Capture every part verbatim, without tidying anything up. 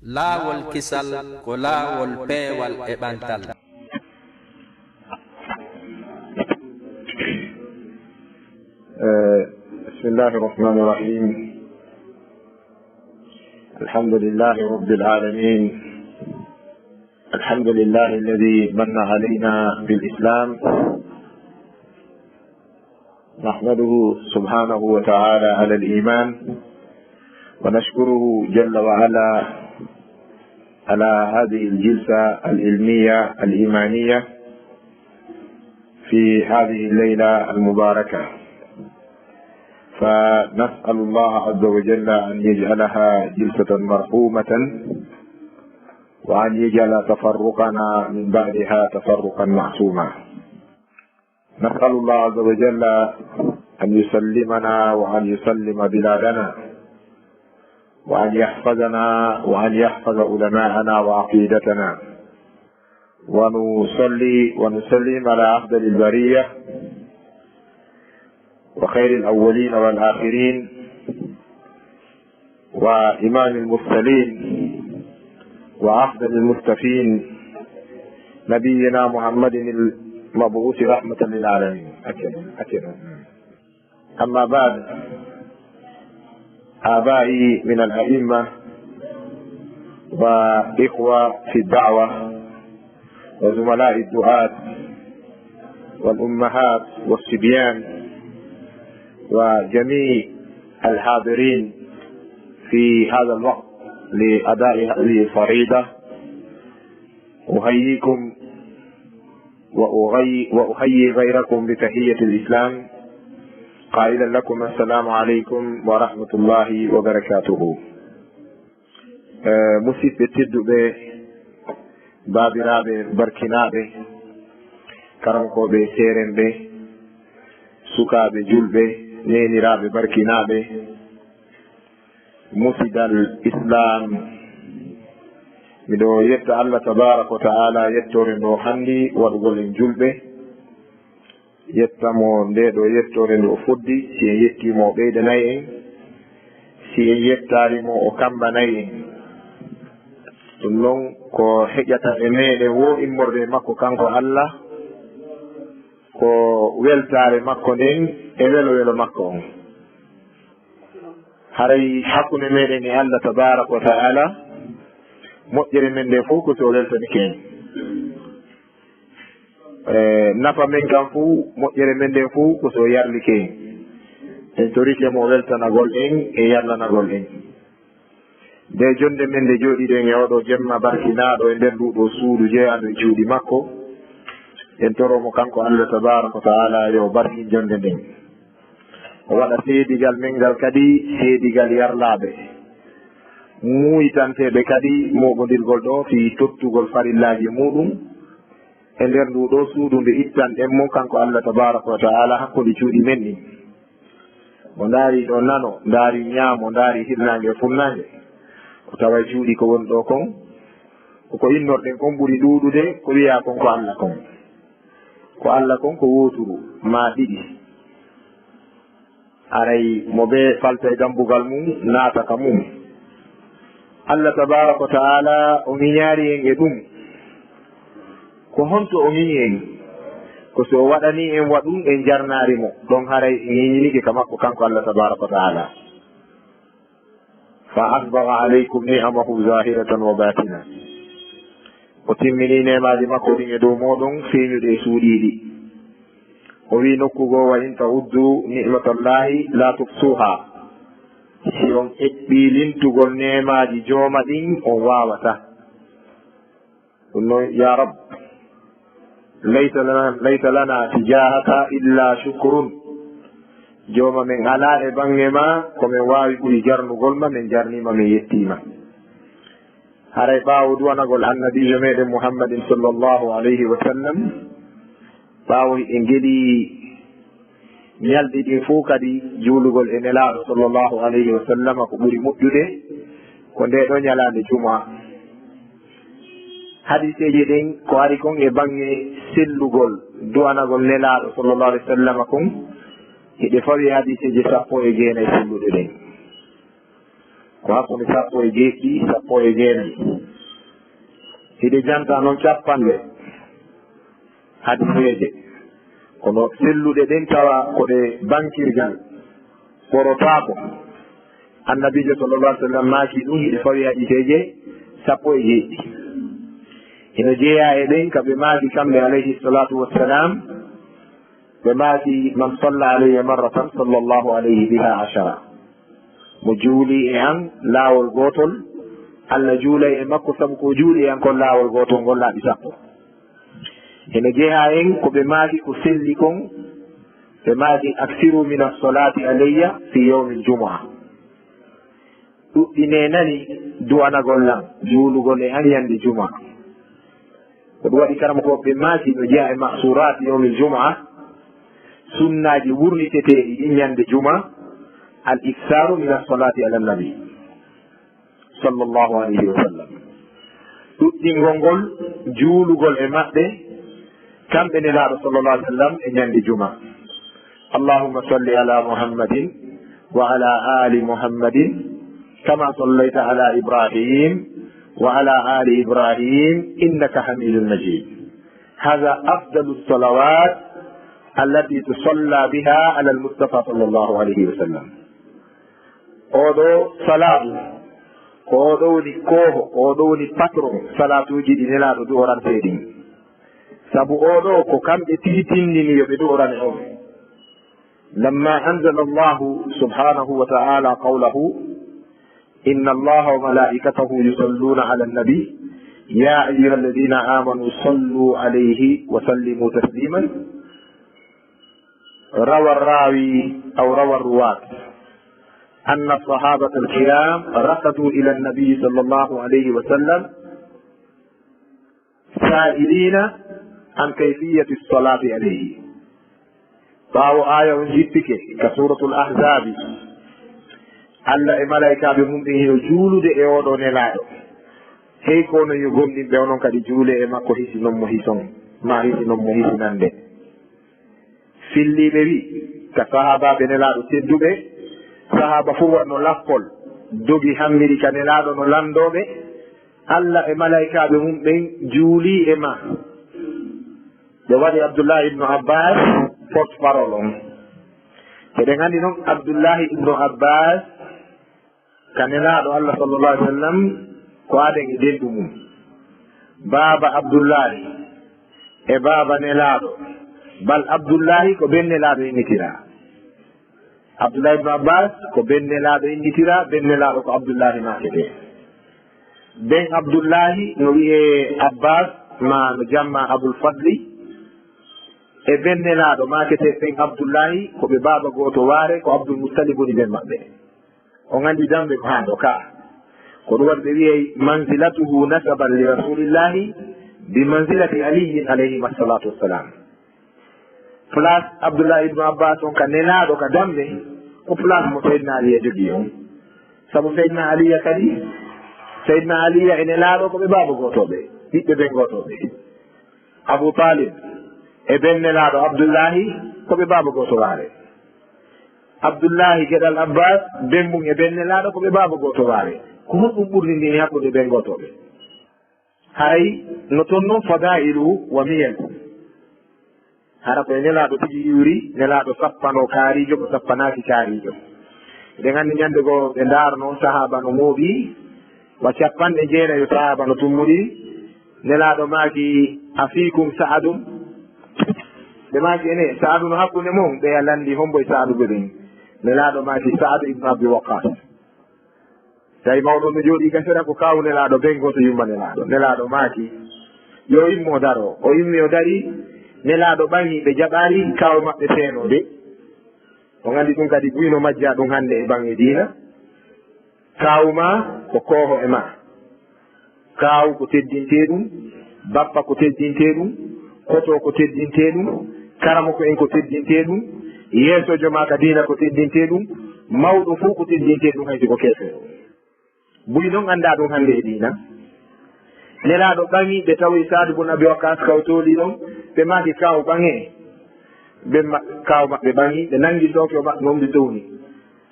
Laawol kisal ko laawol peewal e ɓantal. بسم الله الرحمن الرحيم. الحمد لله رب العالمين. الحمد لله الذي من علينا بالإسلام. نحمده سبحانه وتعالى على الإيمان، ونشكره جل وعلا على هذه الجلسة العلمية الإيمانية في هذه الليلة المباركة. فنسأل الله عز وجل أن يجعلها جلسة مرحومة، وأن يجعل تفرقنا من بعدها تفرقا معصوما. نسأل الله عز وجل أن يسلمنا وأن يسلم بلادنا، وأن يحفظنا وأن يحفظ علماءنا وعقيدتنا. ونصلي ونسلم على أفضل البرية وخير الأولين والآخرين وإمام المرسلين وأفضل المصطفين نبينا محمد المبعوث رحمة للعالمين. أكرم، أكرم. أما بعد، آبائي من الأئمة وإخوة في الدعوة وزملاء الدعاة والأمهات والصبيان وجميع الحاضرين في هذا الوقت لأداء هذه الفريضة، أحييكم وأغي-، وأحيي غيركم بتحية الإسلام، قائلا لكم: السلام عليكم ورحمة الله وبركاته. Eh, musidɓe tedduɓe, baabiraaɓe barkinaaɓe, karamokooɓe seerenɓe, sukaaɓe julɓe, neeniraaɓe barkinaaɓe, musidal Islaam, miɗo yetta Allah tabaaraka wa ta'ala yettoore ndo hanndi waɗugol en julɓe. Yetta mo nde ɗo yettoore nde o foddi, si en yettii mo o ɓeydanay en, si en yettaali mo o kambanay en. Ɗum noon ko heƴata e meeɗen wo immorde e makko kanko Allah, ko weltaare makko nden e welo welo makko on. Haray hakkunde meeɗen e Allah tabaaraka wa ta'ala, moƴƴere men nde fof ko so o weltanike en. E nafa men kan fof, moƴƴere men nden fof ko so o yarlike en. En torike mo weltanagol en e yarlanagol en. Nde jonnde men nde jooɗiɗen e oɗo jemma barkinaaɗo e nder nduɗo suudu jeyaɗo e cuuɗi makko, en toro mo kanko Allah tabaaraka wa ta'ala yo barkin jonnde nden. O waɗa seedigal men ngal kadi seedigal yarlaaɓe, muuyitanteeɓe kadi mooɓondirgol ɗo fii tottugol farillaaji muuɗum e nder ndu ɗo suudu nde ittanɗen mo kanko Allah tabaaraka wa ta'ala hakkunde cuuɗi men ɗin. Mo ndaari ɗo nano, ndaari ñaamo, ndaari hirnaange e funnaange, o taway cuuɗi ko woni ɗo kon, ko ko innorɗen kon ɓuri ɗuuɗude ko wiyaa kon ko Allah kon. Ko Allah kon ko wooturu, maa ɗiɗi. Aray mo bee falta e dambugal mum, naata ka mum. Allah tabaaraka wa ta'ala o ŋiñaari en e ɗum. Ko honto o ŋiñi en? Ko so o waɗanii en wa ɗum en jarnaari mo, ɗon haray en ŋiñinike ka makko kanko Allah tabaaraka wa ta'ala. Fa asbagha alaykum ni'amahu zahiratan wa batina. O timmini neemaaji makko ɗin e dow mooɗon feeñuɗi e suuɗiiɗi. O wi'i nokku goo, "Wa in ta'uddu ni'matallahi la tuhsuha." Si on eɓɓii lintugol neemaaji jooma ɗin, on waawata. Ɗum noon, yaa Rab, laysa lana, laysa lana tijahaka illa shukrun. Jooma men alaa e baŋŋe ma ko men waawi ɓuri jarnugol ma, men jarnii ma, men yettii ma. Haray ɓaawo duwanagol annabiijo meɗen Muhammadin sallallahu alayhi wa sallam, ɓaawo hiɗen gelii ñalɗi ɗin fow kadi juulugol e Nelaaɗo sallallahu alayhi wa sallam ko ɓuri moƴƴude ko ndee ɗoo ñalaande Jumaa. Hadiiseeje ɗen ko ari kon e baŋŋe sellugol duwanagol Nelaaɗo sallallahu alayhi wa sallam kon, hiɗe fawi hadiiseeje sappo e jeenay selluɗe ɗen. Ko hakkunde sappo e jeeɗiɗi, sappo e jeenayi. Hiɗe janta noon capanɗe hadiseeje. Kono selluɗe ɗen tawa ko ɗe bankirgal, ɓorotaako. Annabiijo sallallahu alaihi wasallam maaki ɗum, hiɗe fawi hadiseeje sappo e jeeɗiɗi. Hino jeyaa e ɗen ka ɓe maaki kamɓe alayhi salatu wassalam, ɓe maaki, "Man salla alayya marratan sallallahu alayhi biha ashara." Mo juuli e an laawol gootol, Allah juulay e makko sabu ko juuli e an kon laawol gootol ngol laaɓi sappo. Hino jeyaa en ko ɓe maaki ko selli kon, ɓe maaki, "Aksiru min as-salati alayya fi yawmil jumu'a." Ɗuɗɗinee nani du'anagol lan, juulugol e an ñande juma. Ko ɗum waɗi karamokooɓe maaki no jeyaa e mahsurat yawmil juma, sunnaaji wurniteteeɗi ɗin ñande juma, al iksaru min as-salati ala nabi sallallahu alayhi wa sallam. Ɗuɗɗingol ngol juulugol e maɓɓe, kamɓe Nelaaɗo sallallahu alaihi wasallam e ñande juma. Allahumma salli ala Muhammadin wa ala ali Muhammadin kama sallaita ala Ibrahim wa ala ali Ibrahim innaka Hamidun Majid. Hadha afdalu salawat allati tusalla biha ala al-Mustafa sallallahu alaihi wasallam. Oɗo salatu, ko oɗo woni kooho, ko oɗo woni patron salatuuji ɗi Nelaaɗo du'orantee ɗin. Sabu oɗo ko kamɓe tigi tindini yo ɓe du'orane on. Lamma anzala Allahu subhanahu wa ta'ala qawlahu, "Inna Allaha wa malaikatahu yusalluna ala nabi, ya ayyuha alladhina amanu sallu alayhi wa sallimu tasliman." Rawa rawi aw rawa ruwat anna sahabata alkiram rakadu ila nabi sallallahu alayhi wa sallam sa'ilina an kayfiyati salati alayhi. Ɓaawo aya on jippike ka suratul Ahzabi, Allah e malaikaaɓe mum ɓen hino juulude e oɗo Nelaaɗo. Hey ko onon yo gomɗinɓe, onon kadi juule e makko hisinon mo hison, ma hisinon mo hisinande. Filliiɓe wi, ka sahaabaaɓe Nelaaɗo tedduɓe, sahaaba fof waɗno lappol, dogi hammiri ka Nelaaɗo no lanndooɓe, Allah e malaikaaɓe mum ɓen juulii e ma. Ɓe waɗi Abdullahi ibnu Abbas porte-parole on. Eɗen anndi noon Abdullahi ibnu Abbas ka Nelaaɗo Allah sallallahu alaihi wasallam ko aden e denɗu mum. Baaba Abdullahi e baaba Nelaaɗo, bal Abdullahi ko ben Nelaaɗo innitiraa. Abdullahi ibnu Abbas ko ben Nelaaɗo innitiraa, ben Nelaaɗo ko Abdullahi maaketee. Ben Abdullahi no wi'ee Abbas, ma no jamma Abul Fadli. E ben Nelaaɗo maaketee ben Abdullahi, ko ɓe baaba gooto waare, ko Abdul Muttalib woni ben maɓɓe. On anndi dambe ko haa ɗo ka. Ko ɗum waɗi ɓe wi'ay manzilatuhu nasaban li rasulillahi bi manzilati Aliyyin alayhima salatu wassalam. Place Abdullahi ibnu Abbas on ka Nelaaɗo ka dambe, ko place mo Seydina Aliya jogii on. Sabu Seydina Aliya kadi, Seydina Aliya e Nelaaɗo ko ɓe baaba gootooɓe, ɓiɓɓe ben gootooɓe. Abu Talib e ben Nelaaɗo Abdullahi ko ɓe baaba gooto waare. Abdullahi geɗal Abbas, ben mum e ben Nelaaɗo ko ɓe baaba gooto waare. Ko honɗum ɓurnindini hakkunde ben gootooɓe? Haray no toon noon fadailu wa miyal. Hara ko e Nelaaɗo tigi iwri, Nelaaɗo sappano kaariijo, ko sappanaaki kaariijo. Eɗen anndi ñande goo ɓe ndaarno sahaaba no mooɓi, wa capanɗe jeenayo sahaaba no tummuɗi. Nelaaɗo maaki, "A fiikum Sa'adun?" Ɓe maaki, "Ene, Sa'adu no hakkunde mon?" Ɓe lanndi, "Hombo e Sa'adu ɓe ɓen?" Nelaaɗo maaki, "Sa'adu ibnu Abi Waqqas." Tawi mawɗo no jooɗii ka sera ko kaawu Nelaaɗo, ben gooto yumma Nelaaɗo. Nelaaɗo maaki, "Yo immo daro." O immi o dari, Nelaaɗo ɓaŋi, ɓe jaɓaali kaawu maɓɓe feenoode. On anndi ɗum kadi buy no majjaa ɗum hannde e baŋŋe diina. Kaawu maa ko kooho e maa. Kaawu ko teddintee ɗum, bappa ko teddintee ɗum, koto ko teddintee ɗum, karamoko en ko teddintee ɗum, yeesojo maa ka diina ko teddintee ɗum, mawɗo fof ko teddintee ɗum, hay si ko keefeero. Buy noon anndaa ɗum hannde e diina. Nelaaɗo ɓaŋi ɓe tawi Saadu bun Abi Waqqas kawtooli ɗon, ɓe maaki, "Kaaw ɓaŋee." Ɓe ma-, kaaw maɓɓe ɓaŋi, ɓe nanngi sooke o maɓɓe on, ɓe towni.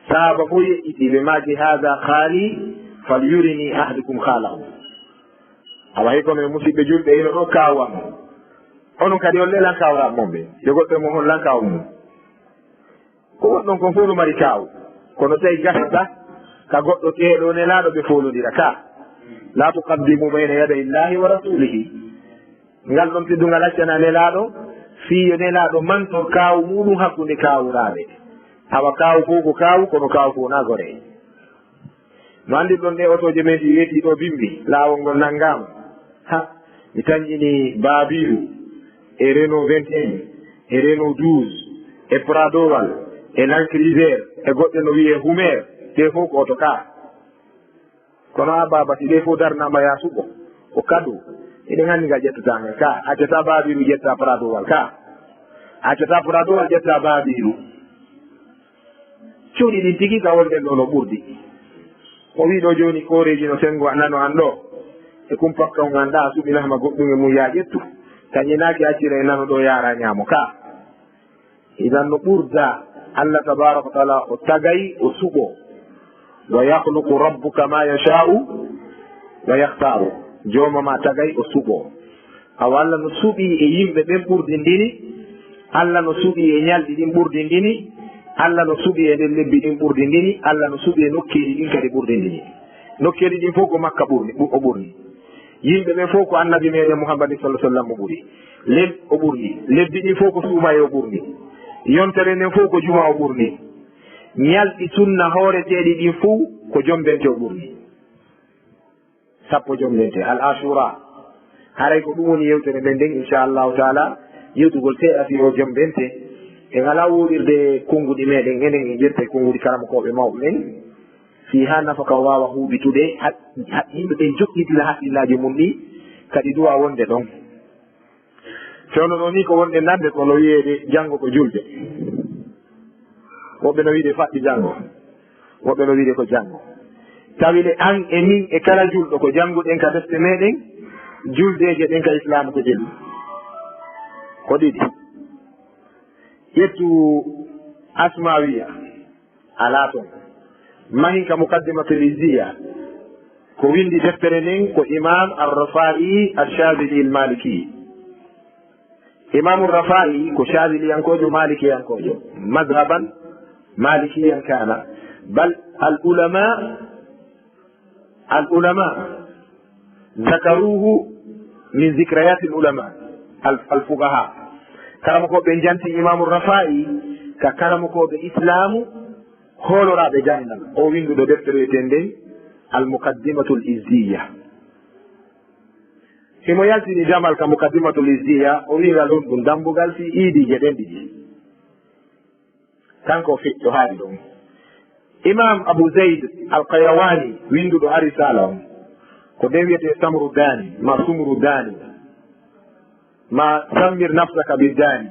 Sahaaba fof yeƴƴitii, ɓe maaki, "Haada haali, fal yurini ahadukum haalahu." Awa, hay kono e musidɓe julɓe, ino ɗo kaawu am. Onon kadi on lelan kaawraaɓe mon ɓe. Yo goɗɗo e mon hol lan kaawu mum. Ko won ɗon kon fof no mari kaawu. Kono tawi gasata ka goɗɗo teeɗo Nelaaɗo ɓe foolondira ka. "Laa tuqaddimu bayna yaday Illaahi wa rasuulihi." Ngal ɗon teddungal accana Nelaaɗo, fii yo Nelaaɗo mantor kaawu muɗum hakkunde kaawraaɓe. Awa kaawu fof ko kaawu, kono kaawu fof na gore. No anndirɗon ɗe otooje men ɗi weeti ɗo bimbi, laawol ngol nanngaama. Ha, mi tanƴini Baabiiru e Renault vingt et un, e Renault douze, e Pradowal, e Land Cruiser, e goɗɗe no wiyee Hummer, ɗe fof ko oto ka. Kono a baaba, si ɗe fof darnaama ya suɓo, ko kado. Eɗen anndi nga ƴettataa nga ka. Accata Baabiiru ƴetta Pradowal ka. Accata Pradowal ƴetta Baabiiru. Cuuɗi ɗin tigi ka wonɗen ɗo no ɓurdi. O wii ɗo jooni kooreeji no senngo a nano an ɗo. E kumpakka on an ɗa a suɓinahma goɗɗum e mum ya ƴettu. Kañi naaki accira e nano ɗo yaara ñaamo ka. Idan no ɓurda, Allah tabaraka wa taala o tagay o suɓo. "Wa yakhluqu rabbuka ma yasha'u wa yakhtaru." Jooma ma tagay o suɓo. Awa Allah no suɓi e yimɓe ɓen ɓurdi ndini, Allah no suɓi e ñalɗi ɗin ɓurdi ndini, Allah no suɓi e nder lebbi ɗin ɓurdi ndini, Allah no suɓi e nokkeeli ɗin kadi ɓurdi ndini. Nokkeeli ɗin fof ko Makka ɓurni, ɓu-, o ɓurni. Yimɓe ɓen fof ko Annabi meɗen Muhammad sallallahu alaihi wasallam o ɓuri. Leb-, o ɓurni. Lebbi ɗin fof ko suumaye o ɓurni. Yontere nden fof ko juma o ɓurni. Ñalɗi sunna hooreteeɗi ɗin fof ko jombente o ɓurni. Sappo jombente, al Ashura. Haray ko ɗum woni yewtere men nden, inchallahu taala, yewtugol seeɗa fii o jombente. En alaa wooɗirde konnguɗi meɗen, enen en ƴetta e konnguɗi karamokooɓe mawɓe ɓen. Fii haa nafa ka waawa huuɓitude, ha, ha, yimɓe ɓen jokkitira haqqillaaji mum ɗi, kadi duwa wonde ɗon. Fewndo ɗo ni ko wonde nande ko no wiyeede janngo ko julde. Woɓɓe no wiide faɗɗi janngo, woɓɓe no wiide ko janngo. Tawi le an e min e kala julɗo ko jannguɗen ka defte meɗen, juldeeje ɗen ka Islaam ko jelu. Ko ɗiɗi. Ƴettu Asmawiya. Alaa toon. Mahin ka Muqaddimatul Izziya. Ko winndi deftere nden ko Imam Ar-Rafa'i Ash-Shadhili Al-Maliki. Imam Ar-Rafa'i ko Shadhiliyankoojo, Malikiyankoojo. Madhhaban Malikiyan kana. Bal al-ulama, al-ulama ذكروه من ذكريات العلماء ال-، الفقهاء. Karamokooɓe ɓen janti Imaamu Rafaa'i ka karamokooɓe Islaamu hooloraaɓe ganndal. O winnduɗo deftere wiyeteende nden Al-Muqaddimatul Izziya. Himo yaltini damal ka Muqaddimatul Izziya, o wi'i ngal honɗum? Dambugal fii iidiije ɗen ɗiɗi. Kanko o feƴƴo haali ɗum. Imam Abu Zayd Al-Qayrawani, winnduɗo Ar-Risala on, ko nden wiyetee Samru Dani, ma Sumru Dani, ma Sammir Nafsaka bi Dani,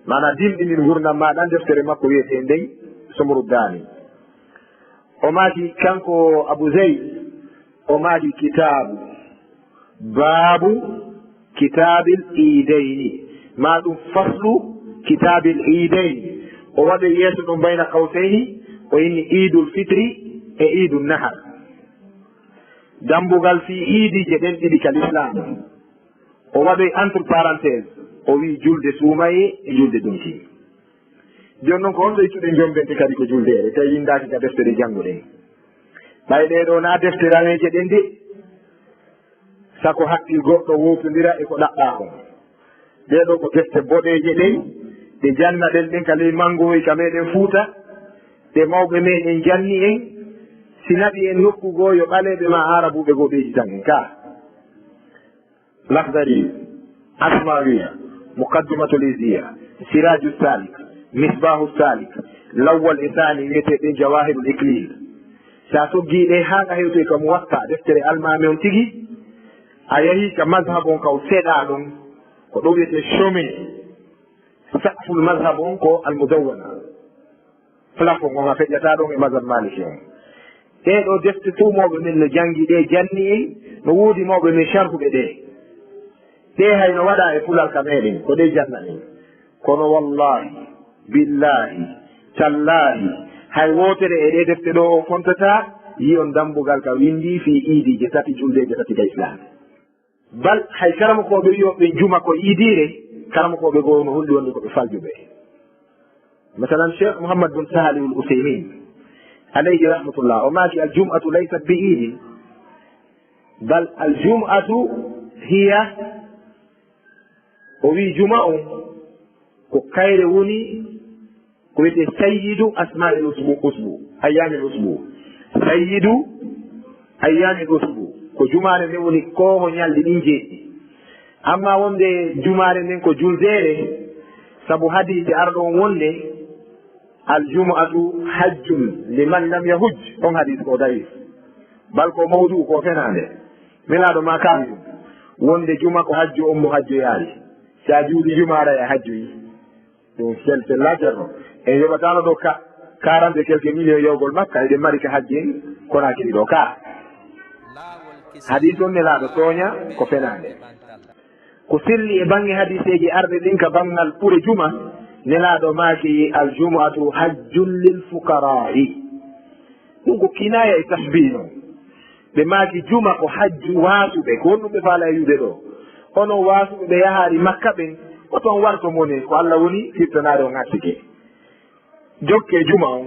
maana dimɗinir ngurndan maa ɗan, deftere makko wiyetee nden Sumru Dani. O maaki, kanko Abu Zayd, o maaki kitaabu, baabu kitaabil iidayni, maa ɗum faslu kitaabil iidayni. O waɗi yeeso ɗum bayna qawsayni, o inni Iidul Fitri e Iidul Nahar. Dambugal fii iidiije ɗen ɗiɗi ka Lislaam. O waɗoyi entre parenthèse, o wi'i julde suumaye e julde dunki. Jooni non, ko honto ittuɗen jombente kadi ko juldeere, tawi winndaaki ka deftere jannguɗen? Ɓay ɗee ɗoo naa defte raneeje ɗen de, sako haqqil goɗɗo wootondira e ko ɗaɓɓaa kon. Ɗee ɗoo ko defte boɗeeje ɗen, ɗe jannaɗen ɗen ka ley manngowoy ka meɗen Fuuta, ɗe mawɓe meɗen janni en, si naɓi en nokku goo yo ɓaleeɓe maa aarabuuɓe goo ɓeyditan en ka. Lahdari, Asmawiya, Muqaddimatul Izziya, Siraju Salik, Misbahu Salik, Lawwal e Saani wiyeteeɓe Jawahirul Iklil. Sa soggii ɗe haa nga hewtoy ka Muwatta, deftere almaami on tigi, a yahii ka mazhab on ka o seeɗaa ɗon, ko ɗo wiyetee chemin, saqful mazhab on ko Al-Mudawwana. Plafond on a feƴƴataa ɗon e mazhab Maliki on. Ɗee ɗoo defte fow mawɓe men no janngi ɗe, janni en, no woodi mawɓe men sharhuɓe ɗe. Ɗe hay no waɗaa e pular ka meɗen, ko ɗe janna en. Kono wallaahi, billaahi, tallaahi, Hay wootere e ɗee defte ɗoo o fontataa yi'on dammbugal ka winndii fii iidiije tati, juldeeje tati ka Islaam. Bal hay karamokooɓe wi'ooɓe juma ko iidiire, karamokooɓe goo no holli wonde ko ɓe faljuɓe. Masalan, Cheikh Muhammad bin Saalih al Usaymin, alayhi rahmatullah, o maaki, "Al jum'atu laysat bi iidin, bal al jum'atu hiya," o wi'i, "Juma on ko kayre woni ko wiyetee sayyidu asma'il usbu, usbu, ayyamil usbu. Sayyidu ayyamil usbu. Ko jumaare nden woni kooho ñalɗi ɗin jeeɗiɗi. Amma wonde jumaare nden ko juldeere, sabu hadiise arɗo on wonde, al jumu'atu hajjun liman lam yahujj, on hadiis ko da'if. Bal ko mawdu, ko fenaande. Nelaaɗo maakaali ɗum, wonde juma ko hajju on mo hajjoyaali. Si a juuli juma, aray a hajjoyi." Ɗum sel-, sella, Ceerno. En yoɓataano ɗo ka-, quarante et quelques millions yawgol Makka, eɗen mari ka hajji en Konaakiri ɗo ka. Hadiis on Nelaaɗo tooña ko fenaande. Ko selli e baŋŋe hadiiseeji arɓe ɗin ka baŋŋal ɓure juma, Nelaaɗo maaki, "Al jumu'atu hajjun lil fuqaraa'i." Ɗum ko kinaaya e tashbiih non. Ɓe maaki, "Juma ko hajju waasuɓe." Ko honɗum ɓe faalaa e wi'ude ɗoo? Onon waasuɓe ɓe yahaali Makka ɓen, oton warto mone, ko Alla woni firtanaade on artike. Jokkee juma on.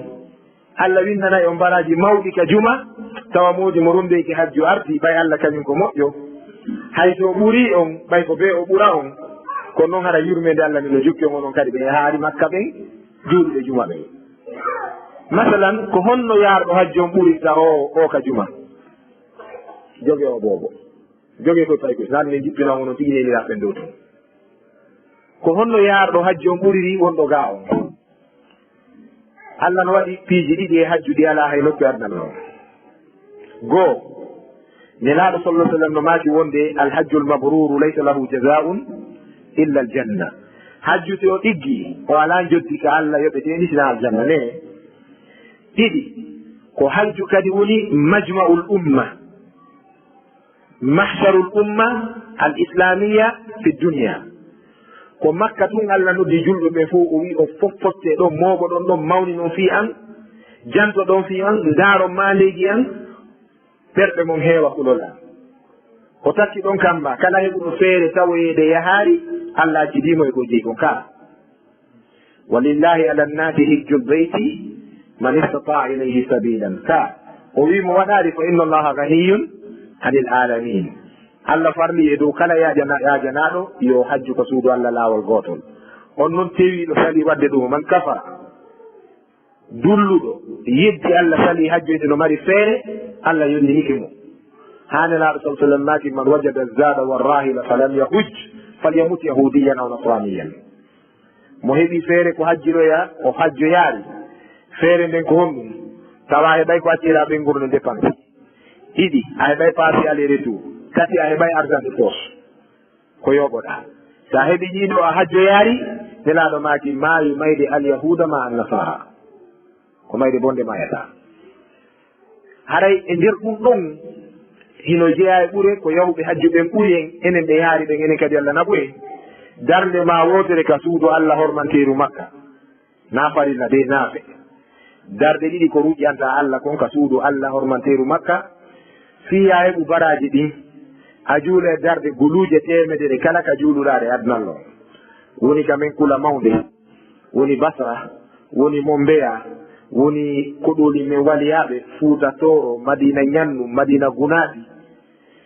Alla winndanay on baraaji mawɗi ka juma, tawa moodi mo rumbeyke hajju arti, ɓay Alla kañum ko moƴƴo. Hay so o ɓurii on, ɓay ko bee o ɓura on, ko non hara yurmeende Alla nden no jokki on, onon kadi ɓe yahaali Makka ɓen, juuluɓe juma ɓen. Masalan, ko honno yaarɗo hajju on ɓurirta o, o ka juma? Jogee o boobo. Jogee koy paykoy. Nan ne jippina on, onon tigi neeniraaɓe ɓen dow ton. Ko honno yaarɗo hajju on ɓuriri wonɗo gaa on? Alla no waɗi piiji ɗiɗi e hajju ɗi alaa hay nokku e aduna ɗoo. Goo, Nelaaɗo sallallahu alaihi wasallam no maaki wonde, "Al hajjul mabruuru laysa lahu jazaa'un illa al janna." Hajju si o ɗiggi, o alaa njoddi ka Alla yoɓeteendi sinaa aljanna ne. Ɗiɗi, ko hajju kadi woni majma'ul umma. Mahsharul umma al islamiyya fi dunya. Ko Makka tun Alla noddi julɓe ɓe fow, o wi'i, "On fow fottee ɗon, mooɓoɗon ɗon, mawninon fii an, jantoɗon fii an, ndaaron maandeeji an, ɓerɗe mon heewa kulol an." O takki ɗon kamba, kala heɓuɗo feere tawoyeede yahaari, Alla accidi mo e ko jeyi kon ka. "Walillahi ala nnasi hijjul bayti man istata'a ilayhi sabilan." Ka o wi mo waɗaali, "Fa inna Allaha ghaniyyun anil alamin." Alla farli e dow kala yaajana-, yaajanaaɗo yo hajju ka suudu Alla laawol gootol. On non tewiiɗo sali waɗde ɗum, "Man kafara." Dulluɗo yeddi Alla sali hajjoyde no mari feere, Alla yondinike mo. Haa Nelaaɗo sallallahu alaihi wasallam maaki, "Man wajada zada wa rahila falam yahuj, falyamut yahudiyan aw nasraniyan." Mo heɓi feere ko hajjiroya, o hajjoyaali. Feere nden ko honɗum? Tawa a heɓay ko accira ɓenngol no dépense. Ɗiɗi, a heɓay paasi aller retour. Tati, a heɓay argent de poche. Ko yooɓoɗaa. So a heɓi ɗiɗo a hajjoyaali, Nelaaɗo maaki, maayu mayde alyahuuda ma annasara. Ko mayde bonde maayata. Haray e nder ɗum ɗon, hino jeyaa e ɓure ko yahuɓe hajju ɓen ɓuri en, enen ɓe yaari ɓen, enen kadi Alla naɓu en. Darnde maa wootere ka suudu Alla hormanteeru Makka. Na farilla de naafe. Darɗe ɗiɗi ko ruƴƴanta Alla kon ka suudu Alla hormanteeru Makka. Fii yaa heɓu baraaji ɗin, a juula e darɗe guluuje teemedere kala ka juuluɗaa e aduna on. Woni ka men kula mawnde. Woni Basra, woni Mombeya, woni koɗooli men waliyaaɓe, Fuuta Tooro, Madina Ñannu, Madina Gunaaɗi,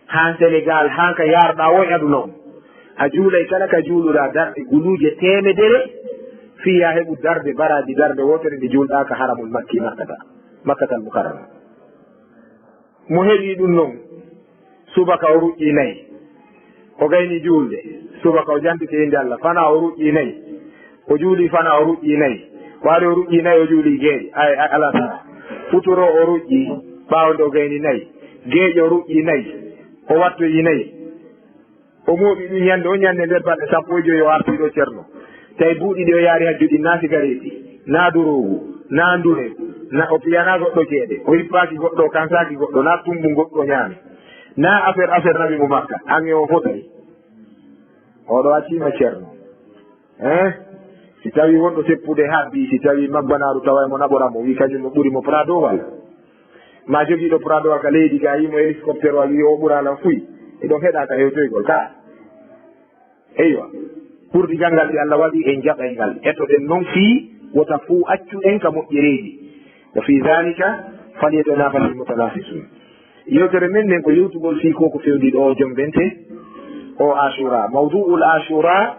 haa Senegaal, haa ka yaarɗaa woo e aduna on. A juulay kala ka juuluɗaa darɗe guluuje teemedere, fii yaa heɓu darde baraaji darde wootere nde juulɗaa ka Haramul Makki, Makkata, Makkatal Mukarrama. Mo heɓi ɗum non, subaka o ruƴƴi nayi, o gayni juulde, subaka o jantiti innde Alla, fana o ruƴƴi nayi, o juuli fana o ruƴƴi nayi, waade o ruƴƴi nayi, o juuli geeƴe, ay, ay, alasara, futuro o ruƴƴi, ɓaawo nde o gayni nayi, geeƴe o ruƴƴi nayi, o wattoyi nayi. O mooɓi ɗum ñande, o ñande nder balɗe sappo e joyi o arti ɗo Ceerno. Tawi buuɗi ɗi o yaari hajju ɗin naa sigareeti, naa duroogu, naa ndure, na o piyanaa goɗɗo ceede, o hippaaki goɗɗo, o kansaaki goɗɗo, naa tummbu goɗɗo o ñaami, naa affaire, affaire naɓi mo Makka. An e o fotay? Oɗo acciima Ceerno. Hein? Si tawii wonɗo seppude haɓɓi, si tawii magbanaaru tawa e mo naɓora mo, wii kañum no ɓuri mo Prado walla? Ma jogiiɗo Prado walla ka leydi ga, yii mo hélicoptère walla, wii o ɓuraa lan fuy. Hiɗon heɗa ka hewtoygol ka. Eywa. Ɓurdi gangal ɗi Allah waɗi en jaɓay ngal. Etoɗen non fii wota fuu accu en ka moƴƴereeji. Wa fii dhalika falyatanafasil mutanafisun. Yewtere men nden ko yewtugol fii ko ko fewndi ɗo jombente o Ashura. Mawdu'ul Ashura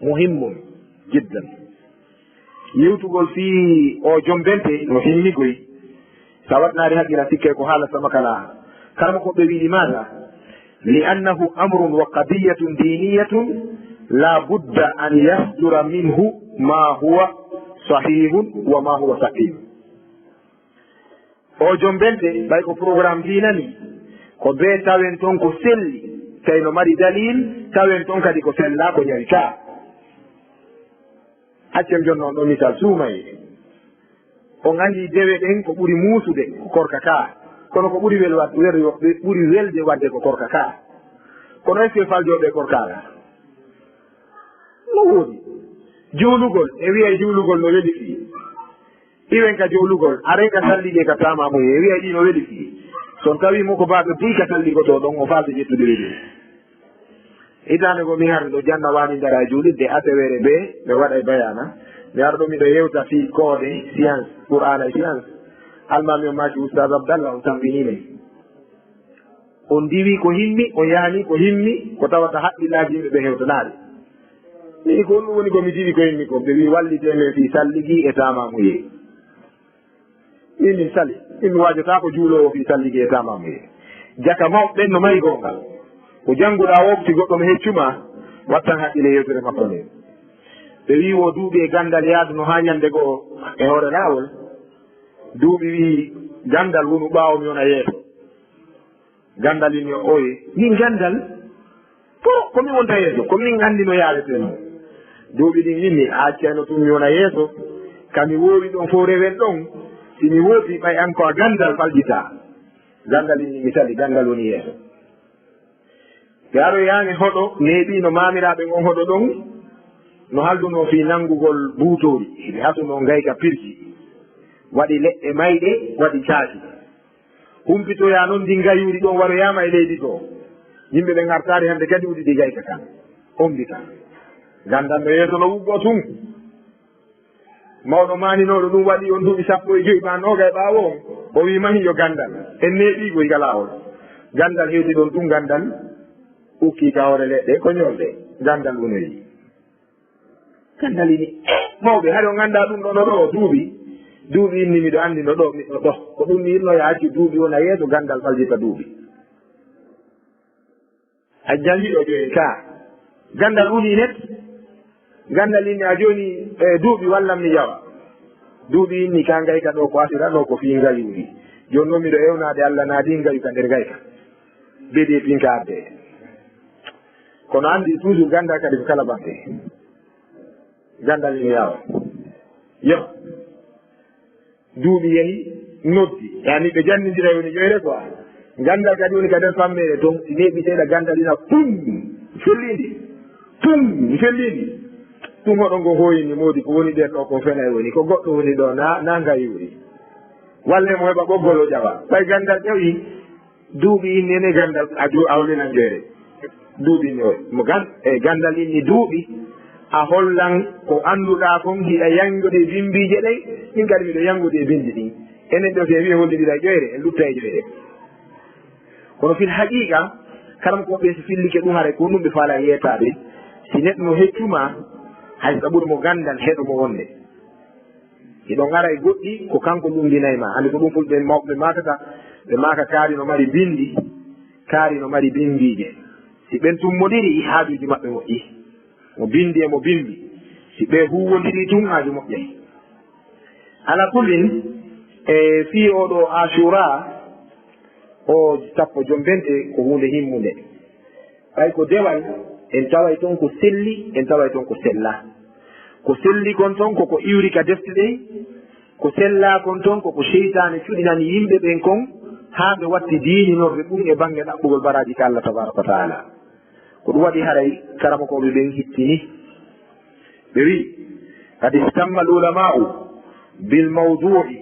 muhimmun jiddan. Yewtugol fii o jombente no himmi goy. Sa waɗnaade haqqil a sikkay ko haala sama kala. Karamoko ɓe wi'i maata, li annahu amrun wa qadiyatun diniyatun la budda an yasdura minhu ma huwa sahihun wa ma huwa saqim. O jombente, ɓay ko programme diina ni, ko bee tawen ton ko selli, tawi no mari dalil, tawen ton kadi ko sella, ko ñawi ka. Accen jonno on ɗo misal suumaye. On anndi dewe ɗen ko ɓuri muusude ko korka ka. Kono ko ɓuri wel wad-, wel-, ɓuri welde wadde ko korka ka. Kono est-ce que faljooɓe korka ka? No woodi. Juulugol, e wi'ay juulugol no weli fii. Iwen ka juulugol, aren ka sallige ka tamamu ye, e wi'ay ɗi no weli fii. So on tawi mo ko baaɗo buy ka salligoto ɗon, o faasa ƴettude weli. Hitaande goo mi harde ɗo janna waani ndara e juulirde aseweere bee, ɓe waɗay bayaana. Mi ara ɗo miɗo yewta fii koode science, Qur'aana e science. Almaami on maaki Ustaaz Abdallah on tambinii men. On diwi ko himmi, on yahanii ko himmi, ko tawata haqqillaaji yimɓe ɓe hewtanaali. Min ko honɗum woni ko mi diwi ko himmi ko? Ɓe wi'i wallitee men fii salligi e taamamuyee. Min, min sali, min mi waajotaako juuloowo fii salligi e taamamuyee. Jaka mawɓe ɓen no mari goonga. Ko jannguɗaa woo, si goɗɗo no heccu maa, wattan haqqille e yewtere makko nden. Ɓe wi'i wo duuɓi e ganndal yaaduno haa ñannde go'o e hoore laawol. Duuɓi wi'i ganndal wonu ɓaawo mi wona yeeso. Ganndal inni o oye. Min ganndal? Ko, ko mi wonta yeeso, ko min anndi no yaaretee non. Duuɓi ɗin inni, a accayno tun mi wona yeeso, ka mi woowi ɗon fow rewen ɗon, si mi woopi ɓay an ko a ganndal faljitaa. Ganndal inni mi sali, ganndal woni yeeso. Ɓe aroyaani hoɗo, neeɓiino maamiraaɓe ngon hoɗo ɗon, no haldunoo fii nanngugol buutoori, ɓe hasunoo ngayka pirji, waɗi leɗɗe mayɗe, waɗi caaki. Humpitoyaa non ndin ngayuuri ɗon waroyaama e leydi goo. Yimɓe ɓen artaali hannde kadi uddidi ngayka kan. Ommbita. Ganndal no yeeso no wuggoo tun. Mawɗo maaninooɗo ɗun waɗi on duuɓi sappo e jowi maa noogay ɓaawo on. O wi'i mahi yo ganndal. En neeɓii goy ka laawol. Ganndal hewti ɗon tun, ganndal ukkii ka hoore leɗɗe ko ñolɗe. Ganndal unoyi. Ganndal inni, eh, mawɓe, hari on anndaa ɗun ɗoo no ɗoo duuɓi? Duuɓi inni miɗo anndi no ɗoo, miɗo ɗoo. Ko ɗun mi inno ya accu duuɓi wona yeeso, ganndal faljita duuɓi. A janngi ɗoo jooni ka. Ganndal uni net. Ganndal inni a jooni, eh, duuɓi wallan mi yawa. Duuɓi inni ka ngayka ɗoo ko asiranoo ko fii ngayuuri. Jooni non miɗo ewnaade Allah naadii ngayu ka nder ngayka. Bedee pinka adde. Kono anndi toujours ganndal kadi ko kala batte. Ganndal ina yaawa. Yo. Duuɓi yahi, noddi. Yani ɓe janndindira woni ƴoyre quoi. Ganndal kadi woni ka nder fammeere ton, si neeɓi seeɗa ganndal ina pum, fellindi. Pum, fellindi. Ɗum hoɗo ngo hooyini moodi ko woni ɗen ɗo ko fenay woni. Ko goɗɗo woni ɗo na, na ngayuuri. Walle mo heɓa ɓoggol o ƴawa. Ɓay ganndal ƴawi, duuɓi inni ene ganndal a du-, a hollinan joyre. Duuɓi inni o, mo gan-, e ganndal inni duuɓi, a hollan ko annduɗaa kon hiɗa yanngude e bimmbiije ɗen, min kadi miɗo yanngude e binndi ɗin. Enen ɗo si en wi'i en hollindira e ƴoyre, en lutta e ƴoyre. Kono fil haqiqa, karam ko ɓe si fillike ɗum haray ko ɗum ɓe faala yeetaade. Si neɗɗo no heccu ma, hay so a ɓuri mo ganndal, heɗo mo wonde. Hiɗon ara e goɗɗi, ko kanko lumbinay ma. Anndi ko ɗum fulɓe mawɓe maakata, ɓe maaka kaari no mari binndi, kaari no mari bimmbiije. Si ɓen tummodiri, haajuuji maɓɓe moƴƴi. Mo binndi e mo bimmbi, si ɓe huuwondiri tun, haaju moƴƴay. Ala kullin, e fii oo ɗoo Ashura, o sappo jombente ko huunde himmunde. Ɓay ko dewal, en taway ton ko selli, en taway ton ko sella. Ko selli kon ton ko ko iwri ka defte ɗen, ko sella kon ton ko ko seytaane cuɗinani yimɓe ɓen kon, haa ɓe watti diininorde ɗum e bannge ɗaɓɓugol baraaji ka Allah tabaaraka wa taala. Ko ɗum waɗi haray karamokooɓe ɓen hittini. Ɓe wi'i, "Qad ihtamma al-ulama'u bil mawdu'i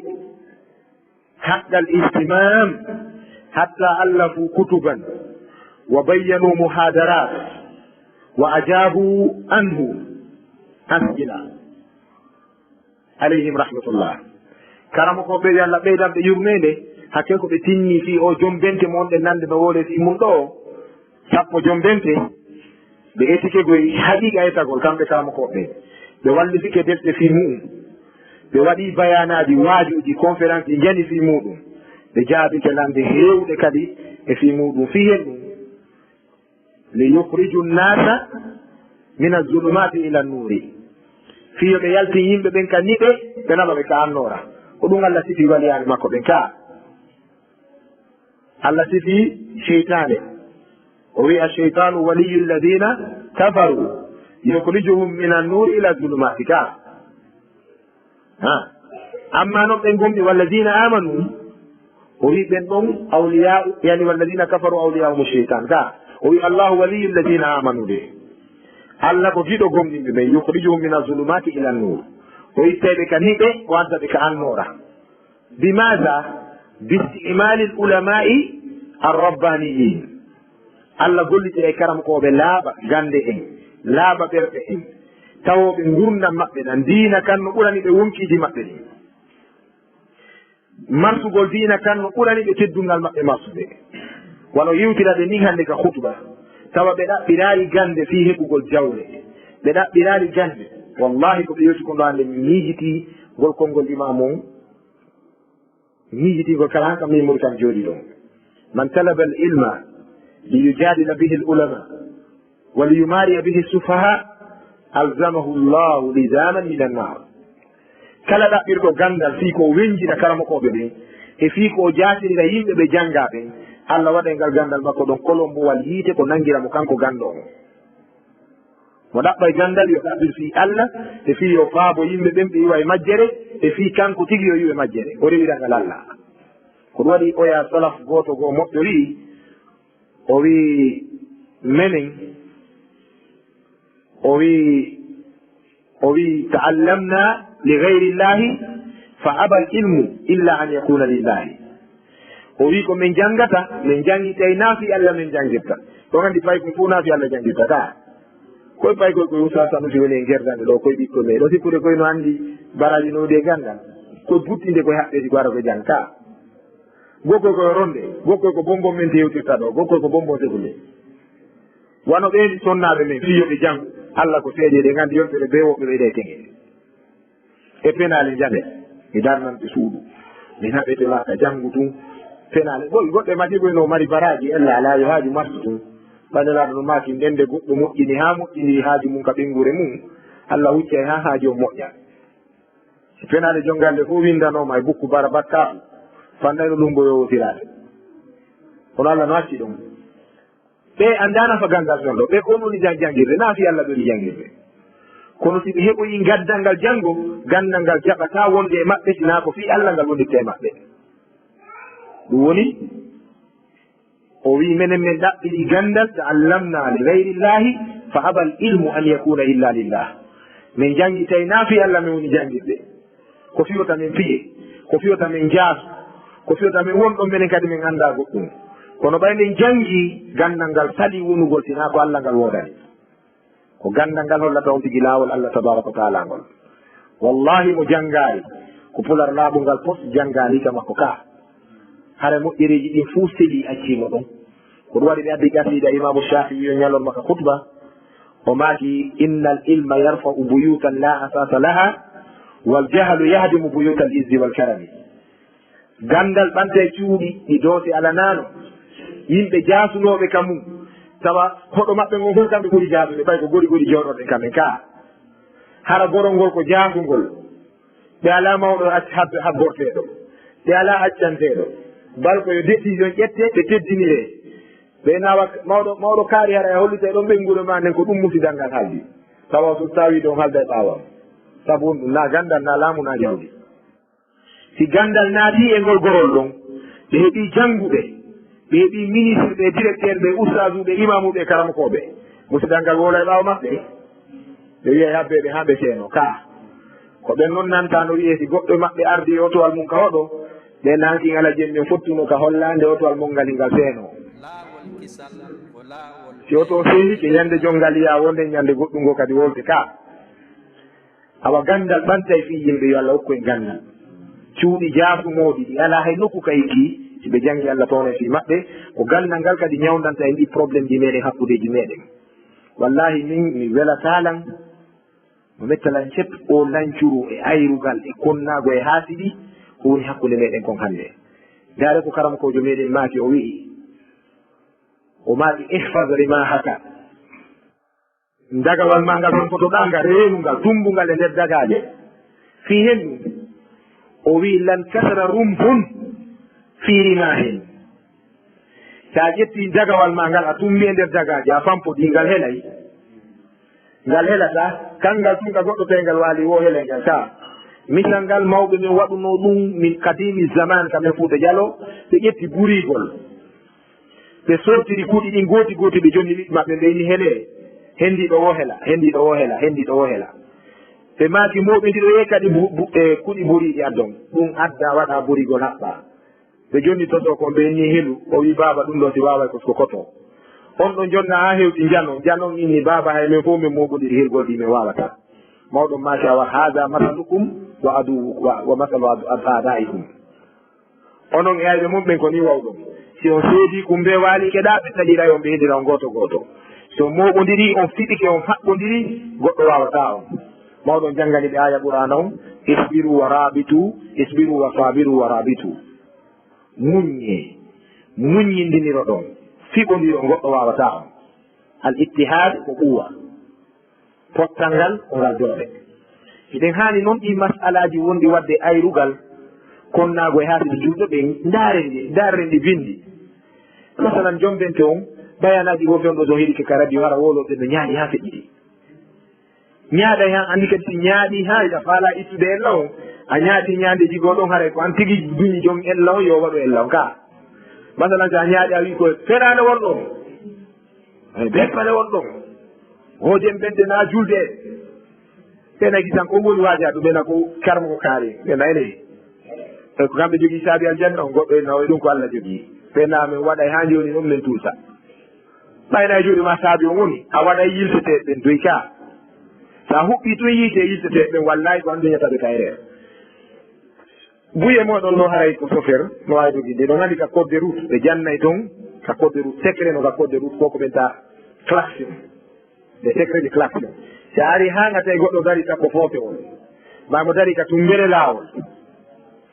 haqqa al-ihtimam, hatta allafu kutuban wa bayyanu muhadarat wa ajabu anhu as'ila." Alayhim rahmatullah. Karamokooɓe yo Allah ɓeydan ɓe yurmeende, hakke ko ɓe tinni fii o jombente mo wonɗen nande no wowle fii mun ɗoo, sappo jombente, ɓe etike goy haqiiqa etagol kamɓe karamokooɓe. Ɓe wallifike defte fii mu'un. Ɓe waɗi bayaanaaji, waajuuji, conférence ɗi njani fii muɗum. Ɓe jaabike lande heewɗe kadi e fii muɗum. Fii hen ɗum, "Li yukhriju nnasa min az-zulumati ila n-nuri." Fii yo ɓe yaltin yimɓe ɓen ka niɓe, ɓe naɓa ɓe ka annoora. Ko ɗum Allah sifi waliyaaɓe makko ɓen ka. Allah sifi seytaane. O wi'i, "Ash-shaytanu waliyyu alladhina kafaru, yukhrijuhum min an-nuri ila z-zulumati" ka. Ha. Amma non ɓen gomɗi, "Walladhina amanu," o wi'i ɓen ɗon awliya'u, yani, "Walladhina kafaru awliya'uhum ash-shaytan" ka. O wi'i, "Allahu waliyyu alladhina amanu" de. Allah ko giɗo gomɗinɓe ɓen, "yukhrijuhum min az-zulumati ila n-nur." O ittay ɓe ka niɓe, o adda ɓe ka annoora. Bimaada? Bi isti'maali l-ulama'i ar-rabbaniyin. Allah gollitira e karamokooɓe laaɓa gannde en, laaɓa ɓerɗe en, tawooɓe ngurndan maɓɓe ɗan, diina kan no ɓurani ɓe wonkiiji maɓɓe ɗin. Marsugol diina kan no ɓurani ɓe teddungal maɓɓe marsude. Wano yewtiraɗen nin hannde ka khutba, tawa ɓe ɗaɓɓiraali gannde fii heɓugol jawle. Ɓe ɗaɓɓiraali gannde. Wallahi ko ɓe yewti kon ɗoo hannde, mi miijitii ngol konngol imaamu on. Miijitingol kala han kam min Mauritanie jooɗii ɗon. "Man talaba al-ilma li yujadila bihi al-ulama wa li yumariya bihi as-sufaha, alzamahu Allahu lizaman min an-nar." Kala ɗaɓɓirɗo ganndal fii ko o wennjina karamokooɓe ɓen, e fii ko o jaatinira yimɓe ɓe janngaa ɓen, Allah waɗay ngal ganndal makko ɗon kolombuwal yiite ko nanngira mo kanko ganndo on. Mo ɗaɓɓay ganndal yo ɗaɓɓir fii Allah, e fii yo faabo yimɓe ɓen ɓe iwa e majjere, e fii kanko tigi yo iwu e majjere, o rewira ngal Allah. Ko ɗum waɗi oya salaf gooto goo moƴƴo wi'i, o wi'i, menen, o wi'i, o wi'i, "Ta'allamna li ghayri Llahi fa abal ilmu illa an yakuna lillahi." O wi'i, "Ko min janngata, min janngitay naa fii Allah min janngirta." On anndi paykoy fof naa fii Allah janngirta ka. Koy paykoy koy Usta Sanusi woni e gerdande ɗoo, koy ɓikkoy men. Ɗo sikkude koy no anndi baraaji no woodi e ganndal. Koy buttinde koy haɓɓeeji ko ara koy jannga ka. Gokkoy koy ronde, gokkoy ko bonbon men tewtirta ɗoo, gokkoy ko bonbon sekunde. Wano ɓeen sonnaaɓe men, fii yo ɓe janngu. Allah ko seedeede, nganndi yontere bee woɓɓe ɓe ɗe teŋe. E penaale njane, mi darnan ɓe suudu. Mi naɓete Makka janngu tun. Penaale, go-, goɗɗe masiibo no mari baraaji, ella alaa yo haaju marsu tun. Ɓay Nelaaɗo no maaki, nden nde goɗɗo moƴƴini haa moƴƴini haaju mum ka ɓeynguure mum, Allah huccay haa haaju on moƴƴa. Si penaale jonngalde fof winndanooma e bukku bara battaaku, fannday no ɗum mbo yowotiraade. Kono Allah no acci ɗum. Ɓe anndaa nafa ganndal ton ɗo. Ɓe ko woni jan-, janngirde, naa fii Allah ɓe woni janngirde. Kono si ɓe heɓoyi ganndal ngal janngo, ganndal ngal jaɓataa wonde e maɓɓe, si naa ko fii Allah ngal wonirta e maɓɓe. Ɗum woni, o wi'i, menen men ɗaɓɓiri ganndal, ta'allamna li ghayri Llahi, fa abal ilmu an yakuna illa lillah. Min janngitay naa fii Allah min woni janngirde. Ko fii wota min piye, ko fii wota min jaasu, ko fii wota min won ɗon menen kadi min anndaa goɗɗum. Kono ɓay min janngi, ganndal ngal salii wonugol si naa ko Allah ngal woodani. Ko ganndal ngal hollata on tigi laawol Allah tabaaraka wa ta'ala ngol. Wallahi mo janngaali ko pular laaɓungal pos janngaali ka makko ka. Hara moƴƴereeji ɗin fuu selii accii mo ɗon. Ko ɗum waɗi ɓe addi qasiida Imaamu Shaafi'i on ñalorma ka khutba. O maaki, "Innal ilma yarfa'u buyutan la asasa laha, wal jahlu yahdimu buyutal izzi wal karami." Ganndal ɓantay cuuɗi ɗi doose alanaano. Yimɓe jaasunooɓe ka mum. Tawa hoɗo maɓɓe ngon fof kamɓe ɓuri jaasude, ɓay ko gori gori jooɗorɗen kamen ka. Hara gorol ngol ko jaasungol. Ɓe alaa mawɗo ac-, hab-, habborteeɗo. Ɓe alaa accanteeɗo. Bal ko yo décision ƴette, ɓe teddiniree. Ɓe nawa mawɗo, mawɗo kaari hara e hollita e ɗon ɓeynguure ma nden ko ɗum musidal ngal haaldi. Tawa so tawi ɗon haalda e ɓaawo am. Sabu on ɗum na ganndal, na laamu, na jawdi. Si ganndal naatii e ngol gorol ɗon, ɓe heɓii jannguɓe, ɓe heɓii ministre, ɓe directeur, ɓe ustaazuɓe, imaamuɓe, karamokooɓe. Musidal ngal woola e ɓaawo maɓɓe. Ɓe wiya habbeeɓe haa ɓe seeno. Kaa, ko ɓen non nanta no wi'ee si goɗɗo e maɓɓe ardii otowal mun ka hoɗo, ɓe nanki ngala jemmi o fottuno ka hollaande otowal mon ngal hingal seeno. Si oto o seeni ke ñande jonngal yaa wonde ñande goɗɗum ngo kadi wolte kaa. Awa ganndal ɓantay fii yimɓe yo Allah okku en ganndal. Cuuɗi jaasumooɗi ɗi alaa hay nokku ka hikki, si ɓe janngi Allah toono fii maɓɓe, ko ganndal ngal kadi ñawndanta en ɗi problème ji meɗen hakkundeeji meɗen. Wallahi min mi welataa lan, mo mettalan cep o lancuru e ayrugal e konnaago e haasidi ko woni hakkunde meɗen kon hannde. Ndaare ko karamokoojo meɗen maaki o wi'i, o maaki ihfaz rimahaka. Dagawal ma ngal honkotoɗaa ngal, reenu ngal, tumbu ngal e nder dagaaje. Fii hen ɗum, o wi'i, "Lan kasara rumhun fii rimahin." So a ƴetti dagawal ma ngal, a tumbi e nder dagaaje, a fampodii, ngal helay. Ngal helataa, kanngal tun ka goɗɗo tawi ngal waali woo helay ngal. Kaa, misal ngal mawɓe men waɗunoo ɗum min kadimi zaman ka men Fuuta Jaloo, ɓe ƴetti burigol. Ɓe sortiri kuɗi ɗin gooti gooti, ɓe jonni ɓiɓɓe maɓɓe, ɓe inni, "Helee, hendiiɗo woo hela, hendiiɗo woo hela, hendiiɗo woo hela." Ɓe maaki, "Mooɓindiroyee kadi bu-, bu-, e kuɗi boriiɗi addon." Ɗum adda waɗa borigol haɓɓa. Ɓe jonni tosoo kon, ɓe inni helu. O wi'i, "Baaba, ɗum ɗoo si waaway ko ko koto." On ɗon jonna haa hewti njano. Njano inni, "Baaba, hay men fow men mooɓondiri hirgol ɗi men waawataa." Mawɗo maaki, "Awa, haada masalukum wa aduwwu-, wa, wa masalu adu-, ab-, abaikum." Onon e ayɓe mon ɓen ko nii wawɗon. Si on seedii kummbee waalike ɗaa, ɓe taƴiray on, ɓe hedira on gooto gooto. Si on mooɓondirii, on fiɓike, on haɓɓondirii, goɗɗo waawataa on. Mawɗo on janngani ɓe aaya Qur'aana on, "Isbiru wa raabitu, isbiru wa saabiru wa raabitu." Muññee, muññindiniroɗon, fiɓondiron, goɗɗo waawataa on. Al ittihaad ko quwwa. Pottal ngal ko ngal doole. Hiɗen haani non ɗii mas'alaaji wonɗi waɗde ayrugal, konnaago e haasidi julɓe ɓen, ndaaren ɗi, ndaaren ɗi binndi. Masalan, jombente on, bayaanaaji goo fewndo so heɗike ka radio, hara woolooɓe no ñaaɗi haa feƴƴiti. Ñaaɗay han, anndi kadi si ñaaɗi haa hiɗa faalaa ittude ella on, a ñaaɗi ñaande jigoo ɗon, haray ko an tigi duñi jom ella on, yo waɗu ella on. Kaa, masalan, si a ñaaɗi, a wi'i ko fenaande won ɗon. Ay, be pale won ɗon. Hoojen ɓen de na julde. Ɓe na gisan ko ngoni waaja ɗum, ɓe na ko karmo ko kaari. Ɓe na ene. E ko kamɓe jogii saabi aljanna on, goɗɗo en na o ɗum ko Allah jogii. Ɓe na men waɗay haa jooni ɗum men tuusa. Ɓay na e juuɗe ma saabi on woni, a waɗay yilteteeɓe ɓen doy ka. Sa huɓɓi tun yiite yilteteeɓe ɓen, wallahi ko an duñata ɓe kayre. Buye moɗon ɗo haray ko chauffeur, no waawi doginde. Ɗon andi ka code de route, ɓe jannay ton ka code de route, secret no ka code de route, ko ko ɓenta klaxon. Ɓe secret de klaxon. Si a ari haa nga tawi goɗɗo dari takko foofe on, maa mo dari ka tumbere laawol.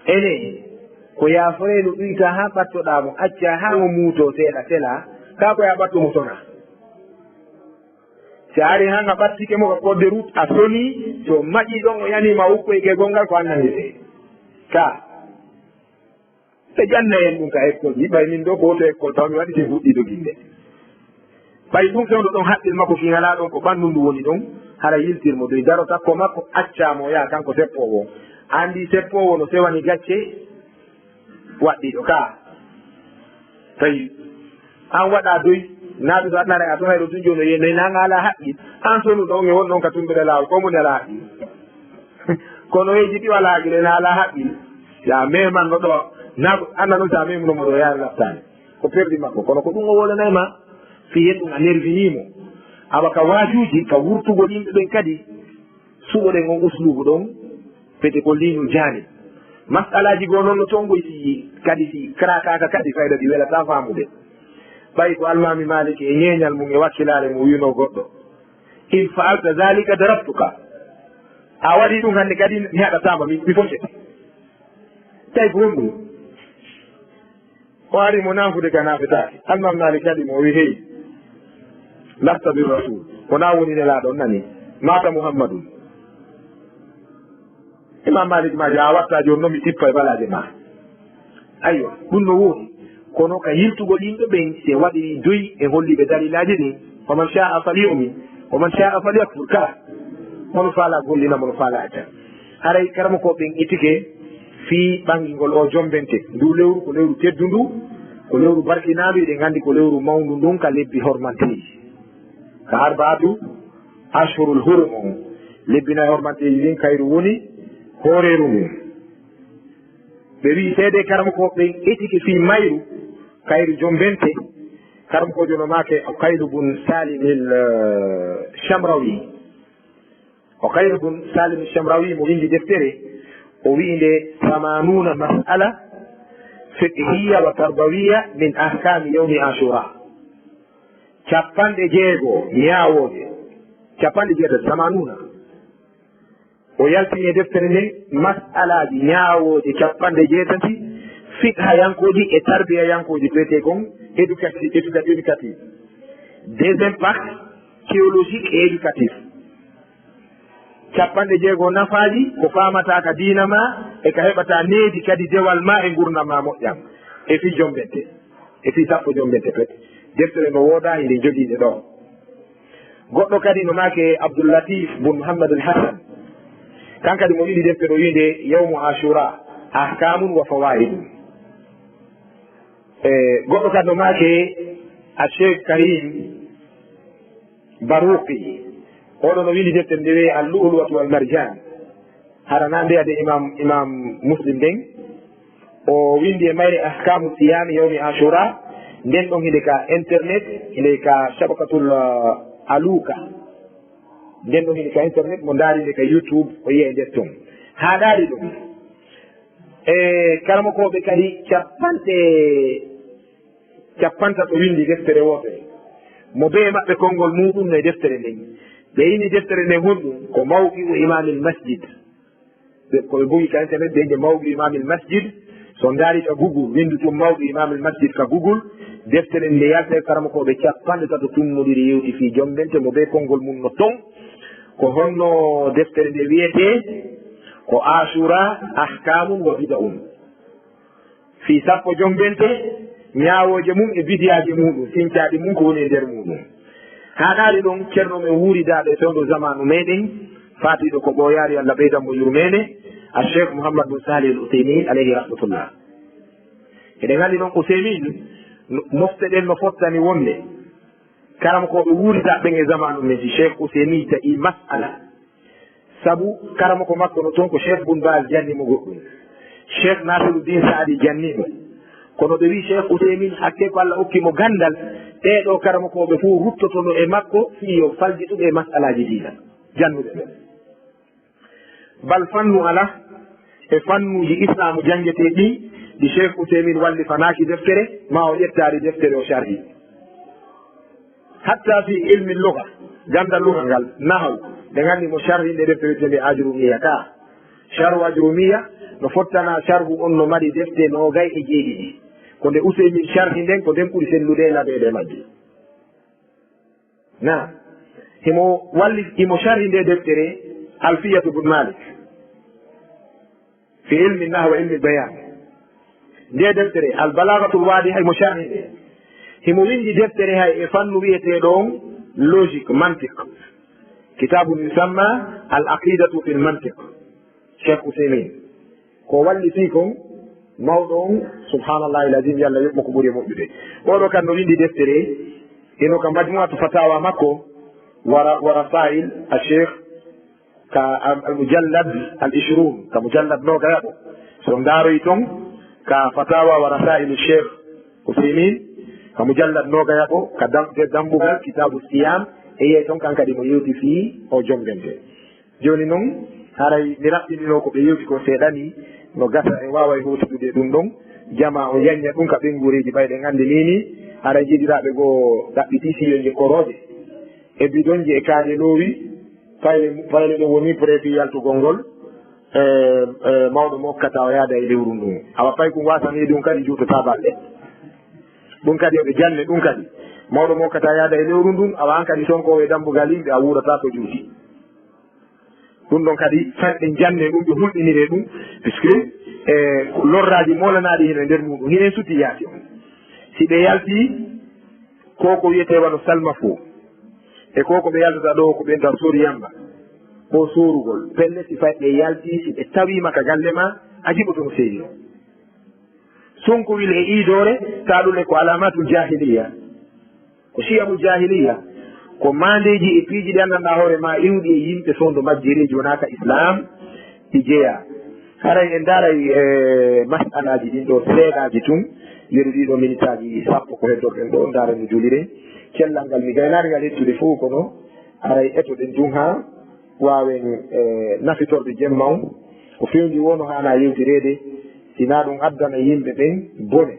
Ene, ko yaaforeeɗo ɗuyta haa ɓattoɗaa mo, acca haa o muuto seeɗa sela, kaa ko yaa ɓatto mo sona. Si a ari haa nga ɓattike mo ka code de route, a soni, so maƴi ɗon o yani ma ukkoy ke gongal ko an nangete. Ka. Ɓe janna en ɗum ka école ji, ɓay min ɗo ko to école taw mi waɗi si fuɗɗi doginde. Ɓay ɗum fewndo ɗon haqqil makko ki ngalaa ɗon ko ɓanndu ndu woni ɗon, hara yiltir mo doy daro takko makko, accaa mo yaa kanko seppoowo. Andi seppoowo no sewani gacce, waɗɗiiɗo ka. Tawi an waɗa doy, naatu so aɗa nara a to hayro tun jono ye, nay nanga ala haqqi. An sonu ɗon e won ɗon ka tumbere laawol, ko mo nde ala haqqi. Kono yeji ɗi wala haqqi, ɗe na ala haqqi. Ya meman no ɗo, na ko anna non sa memuno mo ɗo yaari laftani. Ko perdi makko, kono ko ɗum o wolanay ma, fi yen ɗum a nervini mo. Awa ka waajuuji, ka wurtugol yimɓe ɓen kadi, suɓoɗen on usluubu ɗon, fete ko liinul jaani. Mas'alaaji goo non no tongoy si kadi si krakaka kadi fayda ɗi welataa faamude. Ɓay ko Almaami Maaliki e ñeeñal mum e wakkilaare mum wi'unoo goɗɗo, "In fa'alta zaalika darabtuka." A waɗii ɗum hannde kadi mi haɗataa ma, mi, mi focete. Tawi ko honɗum? O ari mo naafude ka naafetaake. Almaami Maalik kadi mo o wi'i, "Hey, lasta bir rasul." Ko na woni nelaaɗo on nani. Maata Muhammadun. Imam Maalik ma a watta jooni no mi tippa e balaaje ma. Aywa, ɗum no woodi. Kono ka yiltugol yimɓe ɓen, si waɗi doy e holli ɓe dalilaaji ɗin, "Wa man sha'a falyu'min, wa man sha'a falyakfur." Ka, mono faala gollina, mono faala acca. Haray karamoko ɓen ittike fii ɓangingol o jombente. Ndu lewru ko lewru teddundu, ko lewru barkinaandu, eɗen anndi ko lewru mawndu ndun ka lebbi hormanteeji. Ka arba'atu ashhurul hurum on. Lebbi nayi hormanteeji ɗin, kayru woni hooreeru ndun. Ɓe wi'i seedee karamokooɓe ɓen etike fii mayru, kayru jombente. Karamokoojo no maake Uqaylu bun Salim il, eh, Shamrawi. Uqaylu bun Salim Shamrawi mo windi deftere, o wi'i nde samanuuna mas'ala fiqhiyya wa tarbawiya min ahkaami yawmi Ashura. Cappanɗe jeego ñaawooje, cappanɗe jeetati, samanuuna. O yaltini e deftere nden mas'alaaji ñaawooje cappanɗe jeetati fiqhayankooji e tarbiyayankooji, ko wiyetee kon éducati-, éduca-, éducatif. Des impacts théologiques et éducatifs. Cappanɗe jeego nafaaji ko faamataa ka diina maa e ka heɓataa needi kadi dewal maa e ngurndan maa moƴƴan. E fii jombente, e fii sappo jombente pet. Deftere no woodaa, hiɗen jogii nde ɗoo. Goɗɗo kadi no maake Abdul Latif bun Muhammad al Hassan. Kan kadi mo windi deftere o wi'unde Yawmu Ashura, Ahkamun wa Fawaidun. E goɗɗo kadi no maake a Sheikh Karim Baruqi. Oɗo no windi deftere nde wi'ee Al Lu'lu'atu wal Marjan. Hara na nde ade Imam, Imam Muslim nden. O windi e mayre Ahkamu Siyami Yawmi Ashura. Nden ɗon hinde ka internet, hinde ka Shabakatul, uh, Aluka. Nden ɗon hinde ka internet, mo ndaari nde ka YouTube, o yi'a e nder ton. Haa ndaari ɗum. E karamokooɓe kadi cappanɗe, cappantato windi deftere wootere. Mo bee maɓɓe konngol muuɗum no e deftere nden. Ɓe inni deftere nden honɗum? Ko Mawqi'u Imamil Masjid. Ɓe, ko ɓe mbugi ka internet, ɓe innde Mawqi'u Imamil Masjid. So ndaari ka Google, winndu tun Mawqi'u Imamil Masjid ka Google. Deftere nde yalta e karamokooɓe cappanɗe tato tummbondiri yewti fii jombente mo bee konngol mun no ton. Ko honno deftere nde wi'etee? Ko Ashura, Ahkamun wa Bida'un. Fii sappo jombente, ñaawooje mum e bidiyaaji muuɗum, sincaaɗi mum ko woni e nder muuɗum. Haa ndaari ɗon, ceerno men wuuridaaɗo e fewndo zamaanu meɗen, faatiiɗo ko ɓooyaari, Allah ɓeydan mo yurmeende, a Sheikh Muhammad bin Salih Al Uthaymin, alayhi rahmatullah. Eɗen anndi ɗon Uthaymin, no, mofteɗen no fottani wonde karamokooɓe wuuridaaɓe ɓen e zamaanu men, si Sheikh Uthaymin taƴii mas'ala, sabu karamoko makko no ton ko Cheikh Bun Baz janni mo goɗɗum. Cheikh Nasiruddin Saadi janni mo. Kono ɓe wi'i Cheikh Useymin, hakke ko Allah okki mo ganndal, ɓee ɗoo karamokooɓe fof ruttotono e makko fii yo faljitu ɓe e masalaaji diina, jannuɓe ɓen. Bal fannu alaa e fannuuji Islaamu janngetee ɗi, ɗi Cheikh Useymin wallifanaaki deftere, maa o ƴettaali deftere o sharhi. Hatta fi ilmi lugha, ganndal lugha ngal, nahaw, ɓe nganndi mo sharhi nde defte wiyeteende Ajrumiya ka. Sharhu Ajrumiya no fottana sharhu on no mari defte noogay e jeeɗiɗi. Ko nde Useymin sharhi nden, ko nden ɓuri sellude e labeeɗe majje. Na, himo walli, himo sharhi nde deftere Alfiyatu bun Malik. Fi ilmi nahw wa ilmi bayan. Nde deftere, Al Balaghatul Wadiha, himo sharhi nde. Himo windi deftere hay e fannu wiyeteeɗo on logique, mantiq. Kitabun yusamma Al Aqidatu fil Mantiq. Cheikh Useymin. Ko walliti kon mawɗo on, subhanallahi lazim, Yalla yoɓ mo ko ɓuri e moƴƴude. Oɗo kan no windi deftere, ino ka majmuatu fatawa makko, wara, wara sa'il, a Cheikh ka al, al mujallad al ishrun, ka mujallad noogayaɓo. So on ndaaroyi ton, ka fatawa wa rasailu Cheikh Useymin, ka mujallad noogayaɓo, ka dam-, ka dambugal kitaabu siyam, e yi'ay ton kan kadi mo yewti fii o jombente. Jooni non, haray mi raɓɓinino ko ɓe yewti ko seeɗa ni, no gasa en waaway hootidude ɗum ɗon, jamaa on yañña ɗum ka ɓeynguureeji ɓayɗe nganndi nii nii, haray jiiɗiraaɓe goo ɗaɓɓitii si yo nje korooje. E bidonji e kaaƴe loowi, payle, payle ɗen woni prêt fii yaltugol ngol, e, e, mawɗo mo okkata o yaada e lewru ndun. Awa paykun waasanii ɗum kadi juutotaa balɗe. Ɗum kadi eɓe janne ɗum kadi. Mawɗo mo okkata yaada e lewru ndun, awa an kadi sonkoowo e dambugal yimɓe a wuurataa ko juuti. Ɗum ɗon kadi, fayɓe janne ɗum, ɓe hulɓinire ɗum, puisque, e, lorraaji moolanaaɗi hino e nder muɗum, hino e sutti yaasi on. Si ɓe yalti, ko ko wiyetee wano salma fo, e ko ko ɓe yaltata ɗo, ko ɓen taw sori yamba, ko sorugol. Pelle si fay ɓe yalti, si ɓe tawiima ka galle ma, a jiɓoto no seedi non. Sonko wil e iidoore, taɗule ko alamatul jahiliya. Ko shiyamul jahiliya. Ko maandeeji e piiji ɗi anndanɗaa hoore maa iwɗi e yimɓe fewndo majjereeji wonaa ka Islaam ɗi jeyaa. Haray en ndaaray e masalaaji ɗin ɗoo seeɗaaji tun, yeru ɗii ɗoo minitaaji sappo ko heddorɗen ɗoo, ndaaren no juuliren. Cellal ngal mi gaynaali ngal hettude fow, kono haray etoɗen tun haa waawen e nafitorde jemma on. Ko fewndi woo no haanaa yewtireede, si naa ɗun addana yimɓe ɓen bone.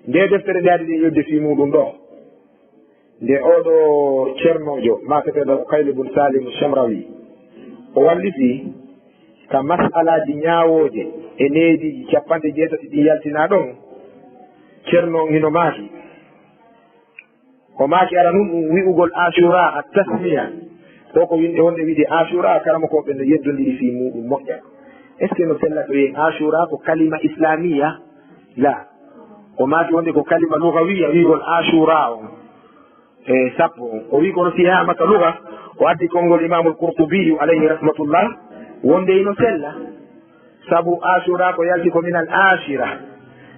Ndee deftere nde aadi ɗen yodde fii muuɗun ɗoo. Nde oo ɗoo cernoojo, maaketeeɗo Kaylu bun Saalimu Shamrawi, o wallifii ka masalaaji ñaawooje e neediiji cappanɗe jeetati ɗin yaltinaa ɗon, cerno on hino maaki. O maaki aranun ɗun wi'ugol Ashura at-tasmiya. Ko ko winde wonde wi'de Ashura, karamokooɓe no yeddondiri fii muuɗun moƴƴa. Est-ce que no sella ko wi'en Ashura ko kalima islamiya? La. O maaki wonde ko kalima lugawiya wi'ugol Ashura on. E sappo on. O wi'i kono si yahaama ka luga, o addi konngol Imaamul Qurtubiyu alayhi rahmatullah, wonde hino sella. Sabu Ashura ko yalti ko minal ashira.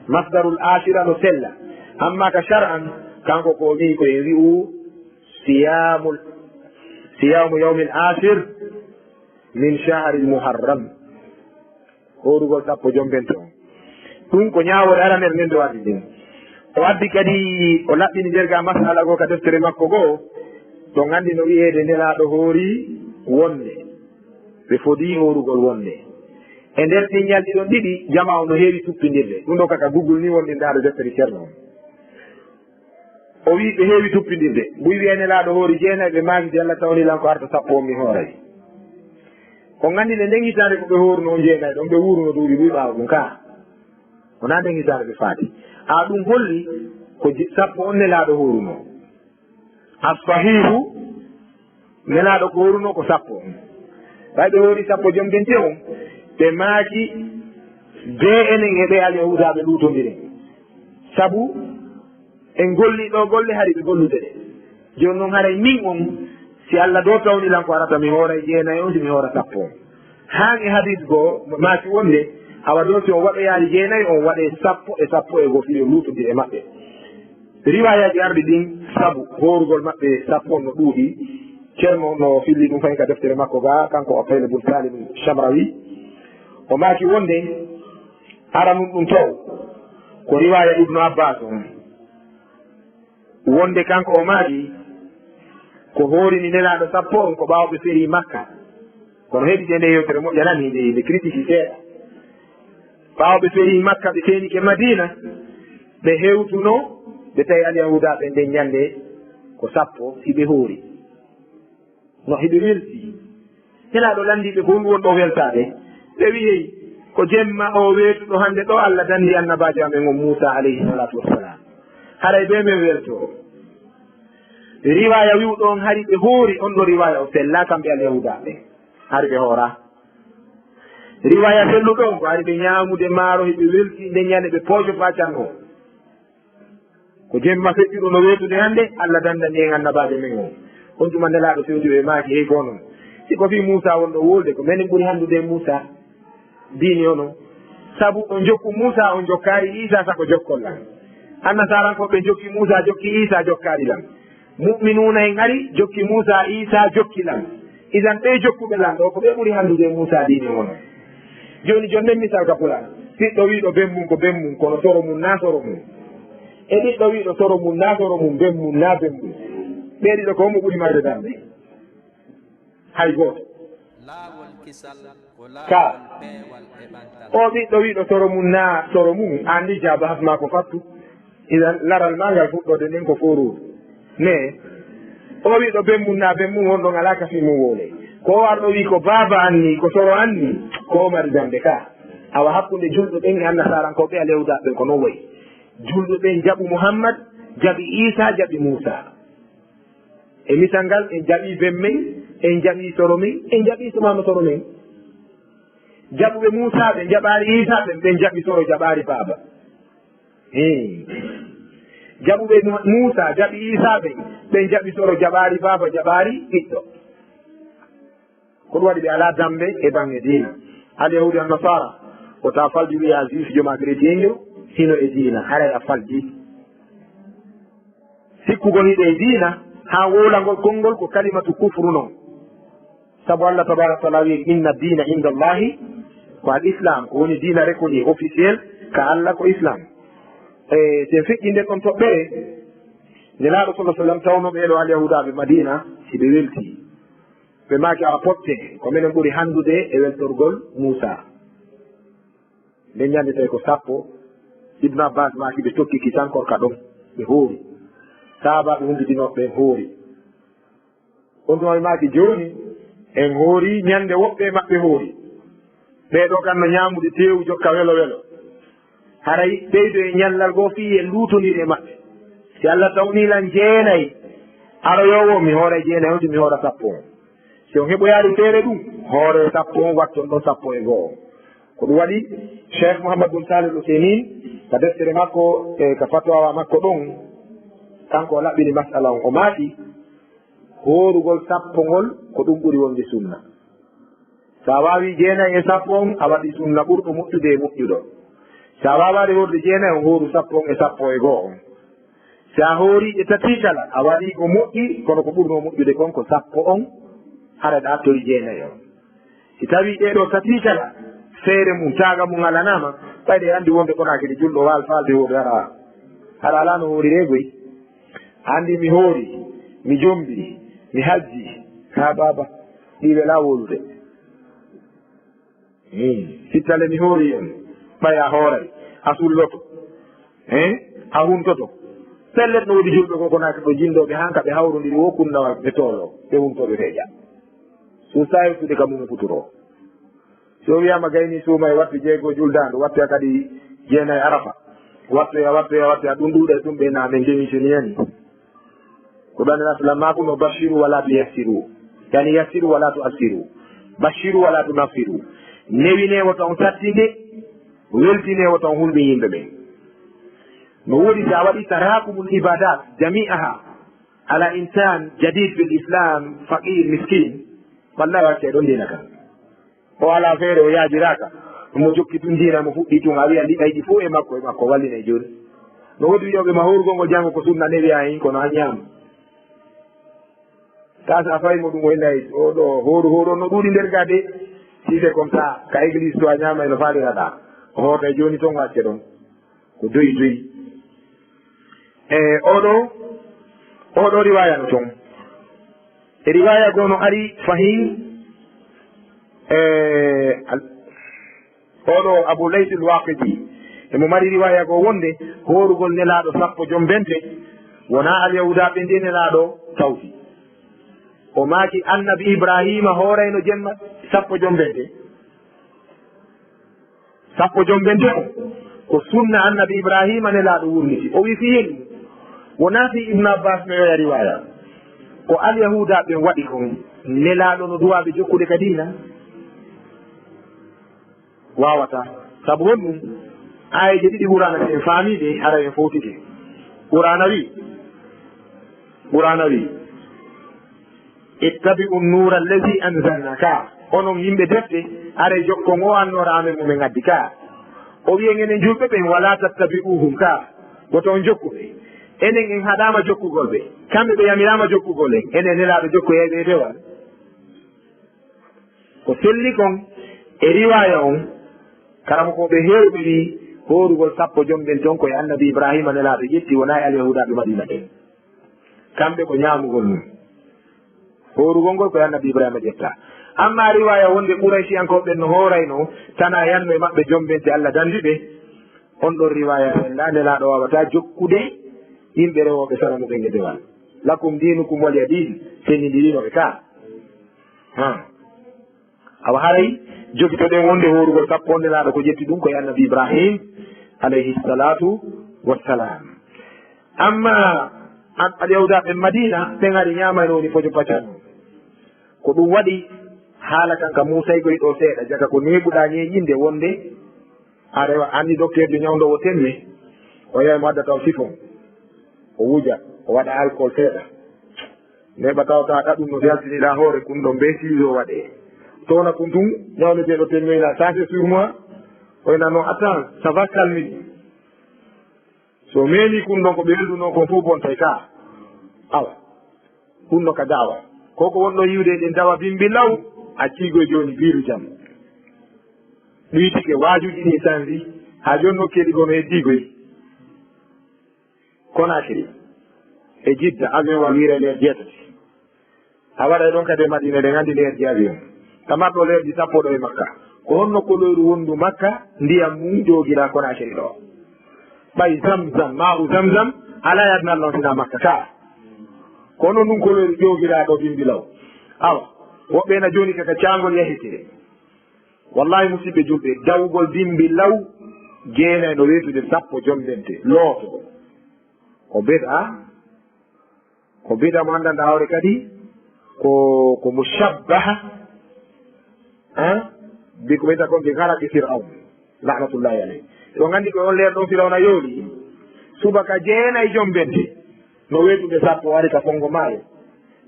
Masdarul ashira no sella. Amma ka shar'an, kanko ko o wi'i ko e wi'u siyamul, siyamu yawmil ashir min shahril muharram. Hoorugol sappo jombente on. Ɗun ko ñaawoore aranere nden nde o addi ɗin. O addi kadi, o laɓɓini nder ga masala goo ka deftere makko goo, ɗon anndi no wi'eede Nelaaɗo hoori wonde ɓe fodii hoorugol wonde. E nder ɗin ñalɗi ɗon ɗiɗi, jamaa on no heewi tuppindirde. Ɗun ɗoo ka, ka Google ni wonde ndaaro deftere Cerno on. O wi'i ɓe heewi tuppindirde. Buy wi'a Nelaaɗo hoori jeenay, ɓe maaki si Alla tawni lan ko arta sappo on mi hooray. On anndi nde nden hitaande ko ɓe hooruno on jeenay ɗon, ɓe wuuruno duuɓi buy ɓaawo ɗun kaa. Wonaa nden hitaande ɓe faati. A ɗun holli ko je-, sappo on Nelaaɗo hooruno. As-sahihu, Nelaaɗo ko hooruno ko sappo on. Ɓay ɓe hoori sappo jombente on, ɓe maaki, bee enen e ɓee Alyahuudaaɓe luutondiren. Sabu, en golli ɗoo golle hari ɓe gollude ɗe. Jooni non haray min on, si Alla ɗoo tawni lan ko arata, mi hooray jeenay on, si mi hoora sappo on. Haa e hadiis goo, maaki wonde, awa ɗoo si on waɗoyaali jeenay, on waɗee sappo e sappo e goo fii yo luutondire e maɓɓe. Riwaayaaji arɗi ɗin, sabu hoorugol maɓɓe sappo on no ɗuuɗi, Cerno no filli ɗun fahin ka deftere makko gaa, kanko Uqayl bun Salim Shamrawi. O maaki wonde, aranun ɗun taw, ko riwaaya Ibnu Abbaas on. Wonde kanko o maaki, ko hoorini Nelaaɗo sappo on ko ɓaawo ɓe ferii Makka. Kono heɗii nde yewtere moƴƴanani, nde, nde critique seeɗa. Ɓaawo ɓe ferii Makka, ɓe seenike Madiina, ɓe hewtuno, ɓe tawi Alyahuuda ɓen nden ñande ko sappo hiɓe hoori. No hiɓe weltii. Nelaaɗo lanndii ɓe ko honɗun woni ɗoo weltaade. Ɓe wi'i, hey, ko jemma oo weetuɗo hannde ɗoo Alla danndi annabaajo amen on Muusaa alayhi salaatu wassalaam. Haray bee men weltoo. Riwaaya wi'uɗo on hari ɓe hoori, on ɗoo riwaaya o sellaa kamɓe Alyahuuda ɓen. Hari ɓe hooraa. Riwaaya selluɗo on ko hari ɓe ñaamude maaro, hiɓe weltii nde ñande ɓe poojo faa can on. Ko jemma feƴƴuɗo no weetude hannde, Alla danndani en annabaajo men on. On tuma Nelaaɗo fewti ɓe maaki, hey ko onon. Si ko fii Muusaa wonɗon wolde, ko menen ɓuri hanndude e Muusaa diini on on. Sabu on jokku Muusaa, on jokkaali Iisaa, sako jokkol lan. Annasaarankooɓe jokki Muusaa, jokki Iisaa, jokkaali lan. Mu'minuuna en ari, jokki Muusaa, Iisaa, jokki lan. Idan ɓee jokkuɓe lan ɗoo, ko ɓe ɓuri hanndude e Muusaa diini on on. Jooni, jon nen misal ka pulaar. Ɓiɗɗo wi'uɗo ben mun ko ben mun, kono soro mun naa soro mun. E ɓiɗɗo wi'uɗo soro mun naa soro mun, ben mun naa ben mun. Ɓee ɗiɗo ko hombo ɓuri marde darnde? Hay gooto. Laawol kisal ko ka laawol peewal e ɓantal. O ɓiɗɗo wi'uɗo soro mun naa soro mun, an ni jaaba has maa ko fattu. Idan, laral maa ngal fuɗɗoode nden ko forude. Ne, o wi'uɗo ben mun naa ben mun, on ɗon alaa ka fii mun wowle. Ko o arɗo wi'i ko baaba an ni, ko soro an ni, ko o mari darnde ka. Awa hakkunde julɓe ɓen e annasaarankooɓe Alyahuuda ɓen ko non wayi. Julɓe ɓen jaɓu Muhammad, jaɓi Iisaa, jaɓi Muusaa. E misal ngal, en jaɓii ben men, en jaɓii soro men, en jaɓii sumaama soro men. Jaɓuɓe Muusaa ɓen jaɓaali Iisaa ɓen, ɓen jaɓi soro, jaɓaali baaba. Hii. Jaɓuɓe Mu-, Muusaa, jaɓi Iisaa ɓen, ɓen jaɓi soro, jaɓaali baaba, jaɓaali ɓiɗɗo. Ko ɗum waɗi ɓe alaa dammbe e baŋŋe diina. Alyahuudi, Annasaara, ko ta faldi wi'a juif, jooma chrétienjo, hino e diina, haray a faldi. Sikkugol hiɗe e diina, Haa wowlangol konngol ko kalimatu kufru non. Sabu Allah tabaraka wa taala wiyi, "Inna diina inda Allahi ko al Islam." Ko woni diina reconnu officiel ka Allah ko Islam. E sen feƴƴinde ɗon toɓɓere, Nelaaɗo sallallahu alaihi wasallam tawno ɓee ɗo al Yahuudaaɓe Madina si ɓe welti. Ɓe maaki, "A potte, ko menen ɓuri hanndude e weltorgol Muusa." Nden ñande tawi ko sappo, Ibnu Abbas maaki ɓe tokki ki tan korka ɗon, ɓe hoori. Sahaabaaɓe humpitino ɓe hoori. On tuma ɓe maaki, "Jooni en hoori ñande woɓɓe e maɓɓe hoori. Ɓee ɗo kan no ñaamude teewu jokka welo welo. Haray ɓeydo e ñallal goo fii en luutondiri e maɓɓe. Si Allah tawni lan jeenay, aroyoowo mi hoora jeenay on, si mi hoora sappo on. Si on heɓoyaali feere ɗum, hoore sappo on, watton ɗon sappo e goo on." Ko ɗum waɗi Cheikh Mouhammad bin Salih Al Uthaymin ka deftere makko e ka fatwa makko ɗon, kanko o laɓɓini masala on, o maaki, hoorugol sappo ngol ko ɗum ɓuri wonde sunna. Sa waawi jeenay e sappo on, a waɗi sunna ɓurɗo moƴƴude e moƴƴuɗo. Sa waawaali hoorde jeenay on, hooru sappo on e sappo e goo on. Sa hoori ɗe tati kala, a waɗi ko moƴƴi, kono ko ɓurnoo moƴƴude kon ko sappo on, hara ɗa tori jeenay on. Si tawi ɗee ɗoo tati kala, feere mum, taaga mum alanaama, ɓayde anndi wonde Konaakiri julɗo waal faalde hoorde hara, hara alaa no hoorireegoy. Anndi mi hoori, mi jombi, mi hajji, haa baaba, ɗi welaa wolude. Hmm. Sittale mi hoori en, ɓay a hooray, a sulloto, hein? A huntoto. Pellet no woodi julɓe ko Konaakiri ɗo jinndooɓe hanka ɓe hawrondiri wo kunnawa ɓe toolo, ɓe huntooɓe feeja. So saaytude ka mum futuro. So wiyaama gayni suuma e wattu jeego juldaandu, wattu kadi jeenay Arafa. Wattu ya, wattu ya, wattu ya, ɗum ɗuuɗay ɗum ɓe na men démissionné yani. Ko ɗon Rasulullah maakuno, "Bashiru wala tuyassiru." Yani yassiru wala tuassiru. Bashiru wala tunaffiru. Newine wota on sattinde, weltine wota on hulɓin yimɓe ɓen. No woodi si a waɗi tarakumul ibadat jami'aha ala insan jadid fil Islam, faqir, miskin, wallahi wakkee ɗon diina kan. O alaa feere, o yaajiraaka. Mo jokki tun diina, mo fuɗɗi tun, a wi'a ndi ɓaydi fof e makko, e makko, wallinay jooni. No woodi wi'ooɓe ma hoorugol ngol janngo ko sunna, ne wi'a hin kono a ñaama. Ka si a fawi mo ɗum, o innay, o ɗo hooru, hooru, no ɗuuɗi nder gaa de. Si c'est comme ça, ka église to a ñaama, no faaliraɗaa. O hootay jooni ton, o acce ɗon. Ko doyi doyi. E oɗo, oɗo riwaya no ton. E riwaya goo no ari fahin, e, al-, oɗo Abu Layth al-Waqidi, emo mari riwaya goo wonde hoorugol Nelaaɗo sappo jombente, wonaa Alyahudaaɓe nde Nelaaɗo tawti. O maaki, Annabi Ibraahiima hoorayno jemma sappo jombente. Sappo jombente on, ko sunna Annabi Ibraahiima Nelaaɗo wurniti. O wi'i fii ɗum, wonaa fii Ibnu Abbaas no yoya riwaaya. Ko Alyahuuda ɓen waɗi kon, Nelaaɗo no duwaa ɓe jokkude ka diina? Waawataa. Sabu honɗum? Aayeeje ɗiɗi Qur'aana ɗen faamiiɗe, hara en fowtike. Qur'aana wi'i, Qur'aana wi'i, "Ittabi'u nuura allazi anzalna" ka. Onon yimɓe defte, are jokkon o annoora amen mo men addi ka. O wi'i en enen julɓe ɓen, "Wala tattabi'uhum" ka. Woto on jokku ɓe. Enen en haɗaama jokkugol ɓe. Kamɓe ɓe yamiraama jokkugol en. Enen Nelaaɗo jokkoyay ɓe e dewal. Ko selli kon e riwaaya on, karamokooɓe heewɓe wi'i, hoorugol sappo jombente on ko e Annabi Ibraahiima Nelaaɗo ƴetti, wonaa e Alyahuudaaɓe Madiina ɓen. Kamɓe ko ñaamugol mum. Hoorugol ngol ko e Annabi Ibraahiima ƴetta. Ammaa riwaaya wonde Qurayshiyankooɓe ɓen no hooraynoo, tanaa yanno e maɓɓe jombente Alla danndi ɓe, on ɗon riwaaya sellaa, Nelaaɗo waawataa jokkude yimɓe rewooɓe sanamu ɓen e dewal. "Lakum diinukum waliya diin", senndindirinooɓe ka. Ha. Awa haray jogitoɗen wonde hoorugol sappo on Nelaaɗo ko ƴetti ɗum ko e Annabi Ibrahim alayhi salatu wassalam. Amma an-, Alyahuudaaɓe Madiina ɓen ari ñaama no woni fojo pacan. Ko ɗum waɗi haala kan ka muusaygoy ɗo seeɗa, jaka ko neeɓuɗaa ñeeñinde wonde a rewa, anndi dokteerjo ñawndoowo temme, o yahay mo adda taw sifon, o wuja, o waɗa alcool seeɗa. Neeɓa taw tawa ɗaɗum no yaltiniɗaa hoore kun ɗon bee siiso waɗee. Towna kun tun, ñawneteeɗo temme ina, ça c'est sur moi, o ina non, attends, ça va calmer. So meemi kun ɗon ko ɓe weldunoo kon fof bontay ka. Awa. Ɗum no ka daawa. Ko ko wonno yiwde e ɗen dawa bimbi law, a ciigoy jooni biiru jam. Ɗuy tike waajuuji ɗi sanzi, haa jooni no keɗi kono heddi koy. Conakry e Jidda, avion wal wiire leer jeetati. A waɗa e ɗon kadi e Madina, eɗen anndi leerji avion. Tamarɗo leerji sappo ɗo e Makka. Ko honno koloyru wondu Makka, ndiyam mum ƴoogiraa Conakry ɗo? Ɓay Zamzam, maa'u Zamzam, alaa yaade nal non sina Makka ka. Kono ndun koloyru ƴoogiraa ɗo bimbi law. Awa, woɓɓe ena jooni kaka caangol yahete. Wallahi, musidɓe julɓe, dawgol bimbi law jeenay no weetude sappo jombente. Looto. Ko bid'a. Ko bid'a mo anndanɗaa hoore kadi ko, ko mushabbaha, ah, bi ko ɓeyta kon bi garaqi Fir'awn, la'natullahi alayh. Ɗo nganndi ko on leer ɗon Firawna yooli, subaka jeenay jombente, no weetude sappo ari ka fongo maayo.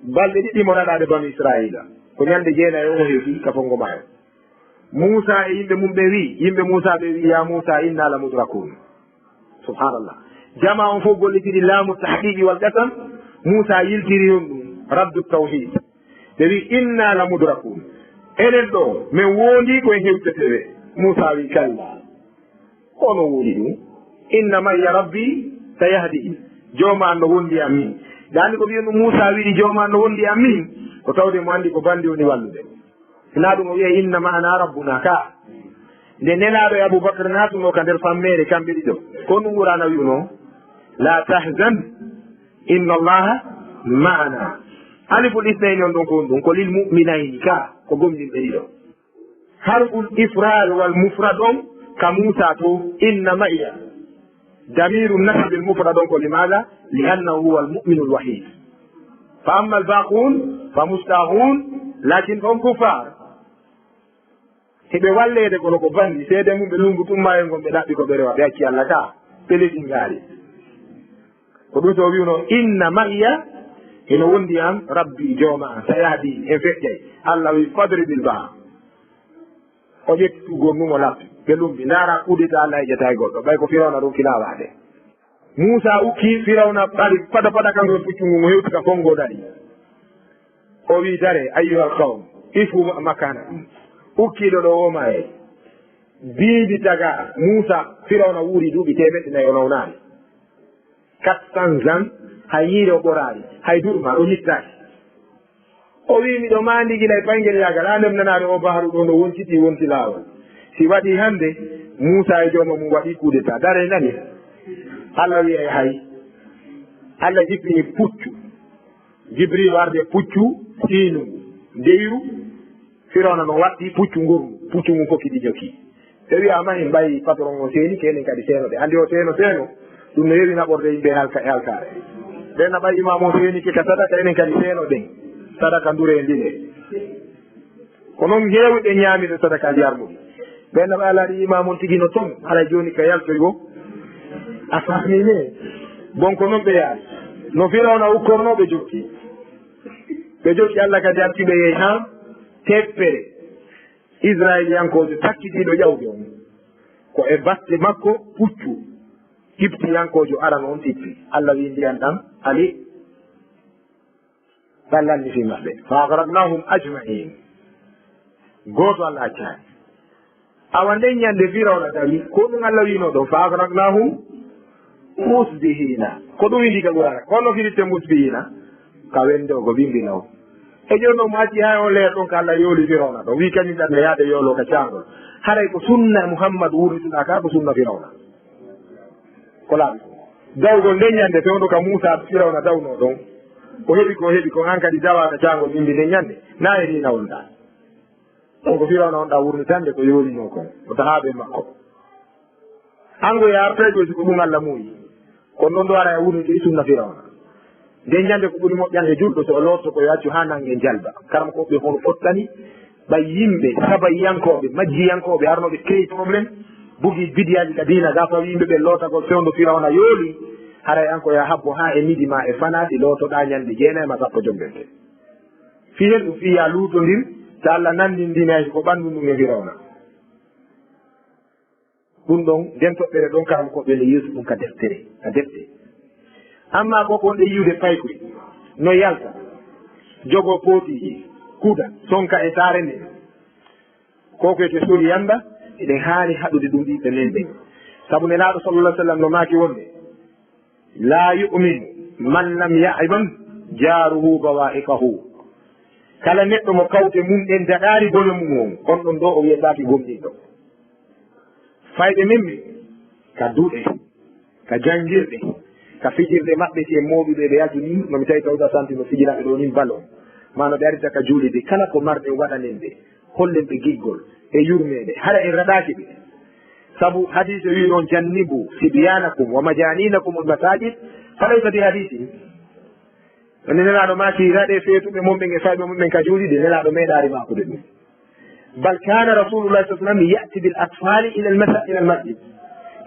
Balɗe ɗiɗi mo raɗaade banu Isra'iila. Ko ñande jeenay o heewi ka fongo maayo. Muusa e yimɓe mum ɓe wi'i, yimɓe Muusa ɓe wi'i, "Ya Muusa, inna la mudrakun." Subhanallah. Jamaa on fof gollitiri laamu tahqiqi wal qasam. Muusa yiltiri on ɗum, raddu tawhid. Ɓe wi'i, "Inna la mudrakun." Enen ɗo, men wondi ko en hewteteɓe. Muusa wi'i, "Kalla." Kono woni ɗum. "Inna ma'iya rabbi sayahdi." Jooma an no wondi am min. Dani ko wi'en ɗum Muusa wi'i, "Jooma an no wondi am min." Ko tawde mo andi ko bandi woni wallude. Sinaa ɗum o wi'ay, "Inna ma'ana rabbuna" ka. Nde Nelaaɗo e Abubakar naatunoo ka nder fammeere kamɓe ɗiɗo, ko ɗum Qur'aana wi'unoo? "La tahzan, inna Allaha ma'ana." Aliful isnayni on ɗon ko honɗum? Ko lil mu'minayni ka, ko gomɗinɓe ɗiɗo. Harful ifrad wal mufrad on ka Muusa to, "Inna ma'iya." Damiru nasbil mufrad on ko limaada? Li annahu huwa al mu'minu al wahid. Fa amma al baqun fa mustahun, lakin fa hum kuffar. Hiɓe walleede kono ko bandi, seede mum ɓe lumbu tumma e ngon ɓe ɗaɓɓi ko ɓe rewa, ɓe acci Allah ka, ɓe leƴi ngaari. Ko ɗum so o wi'uno, "Inna ma'iya, hino wondi am, Rabbi, Jooma am, sayahdi, en feƴƴay." Allah wi, "Fadribil bahr." O ƴetti tuggol ngun, o lappi. Ɓe lumbi. Ndaara, kudeta Allah heƴata e goɗɗo. Ɓay ko Firawna ɗum filaa waade. Muusa ukki, Firawna ɓari pada pada kanko e puccu ngun, o hewti ka fongo dari. O wi, "Dare, ayyuhal qawm, ifu makanakum." Ukkiiɗo ɗo o ma e biibi taga Muusa, Firawna wuuri duuɓi teemeɗɗe nayi o nawnaani. Quatre cents ans, hay yiire o ɓoraali, hay duɗe ma o ñittaaki. O wi, "Miɗo maandi gila e payngel yaagal, haa nder nanaare o baharu ɗo no wonciti, wonti laawol. Si waɗi hannde, Muusa e jooma mum waɗi kudeta. Dare nani." Allah wi'ay hay. Allah jippini puccu. Jibril warde puccu siinu, ndeyru. Firawna no waɗɗi puccu ngormu, puccu ngun fof kiɗi joki. Ɓe wi'a, "Mahin ɓay patron o seeni, kenen kadi seeno ɗe." Andi o seeno, seeno, ɗum no heewi naɓorde yimɓe halka-, e halkaare. Ɓen na ɓay imam o seeni ke ka sadaka, enen kadi seeno ɗen. Sadaka ndure e ndine. Ko non heewuɓe ñaamira sadaka jarmuɗi. Ɓen na ɓay alaa ɗi imam on tigi no ton, haray jooni ka yaltoy go. A faami ne? Bon, ko non ɓe yaari. No Firawna ukkorno ɓe jokki. Ɓe jokki Allah kadi arti ɓe yehi haa teppere. Israeliyankoojo takkitiiɗo ƴawde on, ko e batte makko puccu Qibtiyankoojo arano on tippi. Allah wi'i ndiyan ɗan ali, ɗan lanni fii maɓɓe. Fa agraqnahum ajma'in. Gooto Allah accaani. Awa nden ñande Firawna tawi, ko ɗum Allah wi'no ɗon, "Fa agraqnahum musbihina." Ko ɗum windi ka Qur'aana. Kono firitte musbihina? Ka wende o ko bimbi law. E jooni o maati hay o leer ɗon ka Allah yooli Firawna ɗon. Wi kañum ɗan ne yaade yoolo ka caangol. Haray ko sunna Muhammad wurnituna ka, ko sunna Firawna. Ko laaɓi ko. Dawgol nden ñande fewndo ka Muusa Firawna dawnoo ɗon. O heɓi ko heɓi kon, an kadi dawaa ka caangol bimbi nden ñande. Na e riina wonɗaa. On ko Firawna on ɗa wurnitande ko yoolinoo kon, o tahaaɓe makko. An go yaartay koy si ko ɗum Allah muuyi. Kono ɗon ɗo ara e wurnitiri sunna Firawna. Nden ñande ko ɓuri moƴƴande julɗo so o lootto ko yo accu haa nange jalba. Karam ko ɓe hono fottani ɓay yimɓe sabayiyankooɓe, majjiyankooɓe arnooɓe créé problème, bugi bidiyaaji ka diina ga fawi yimɓe ɓe lootagol fewndo Firawna yooli. Haray an ko ya habbo haa e midi ma e fanaati lootoɗaa ñande jeenay ma sappo jombente. Fii hen ɗum fii ya luutondir, so Allah nanndindinay ko ɓanndu ndun e Firawna. Ɗum ɗon, nden toɓɓere ɗon, karam ko ɓe no yeesu ɗum ka deftere, ka defte. Amma ko ko wonde yiwde paykoy, no yalta. Jogo pootiji, kuda, sonka e saare nden. Ko ko wiyetee sori yamba, eɗen haani haɗude ɗum ɓiɓɓe men ɓen. Sabu Nelaaɗo sallallahu alaihi wasallam no maaki wonde, "La yu'minu man lam ya'man jaruhu bawa'iqahu." Kala neɗɗo mo kawte mum ɗen daɗaari bone mum on, on ɗon ɗo o wiyetaake gomɗinɗo. Fayɓe men ɓe, ka duɗe, ka janngirɗe, ka fijirde maɓɓe, si en mooɓii ɓe, ɓe yaltu ni, no mi tawi tawda santi no fijira ɓe ɗo nin ballon, maa no ɓe arita ka juulirde, kala ko marɗen waɗanen ɓe, hollen ɓe giggol e yurmeende, hara en raɗaaki ɓe. Sabu hadiise wii ɗon, "Jannibu sibyanakum wa majaninakum al masajid", fa laysa bi hadiisin. Nde Nelaaɗo maaki, "Raɗee feetuɓe mon ɓen e fayɓe mon ɓen ka juulirde," Nelaaɗo meeɗaali maakude ɗum. Bal kana Rasulullah sallallahu alaihi wasallam ya'ti bil atfali ila al masa-, ila al masjid.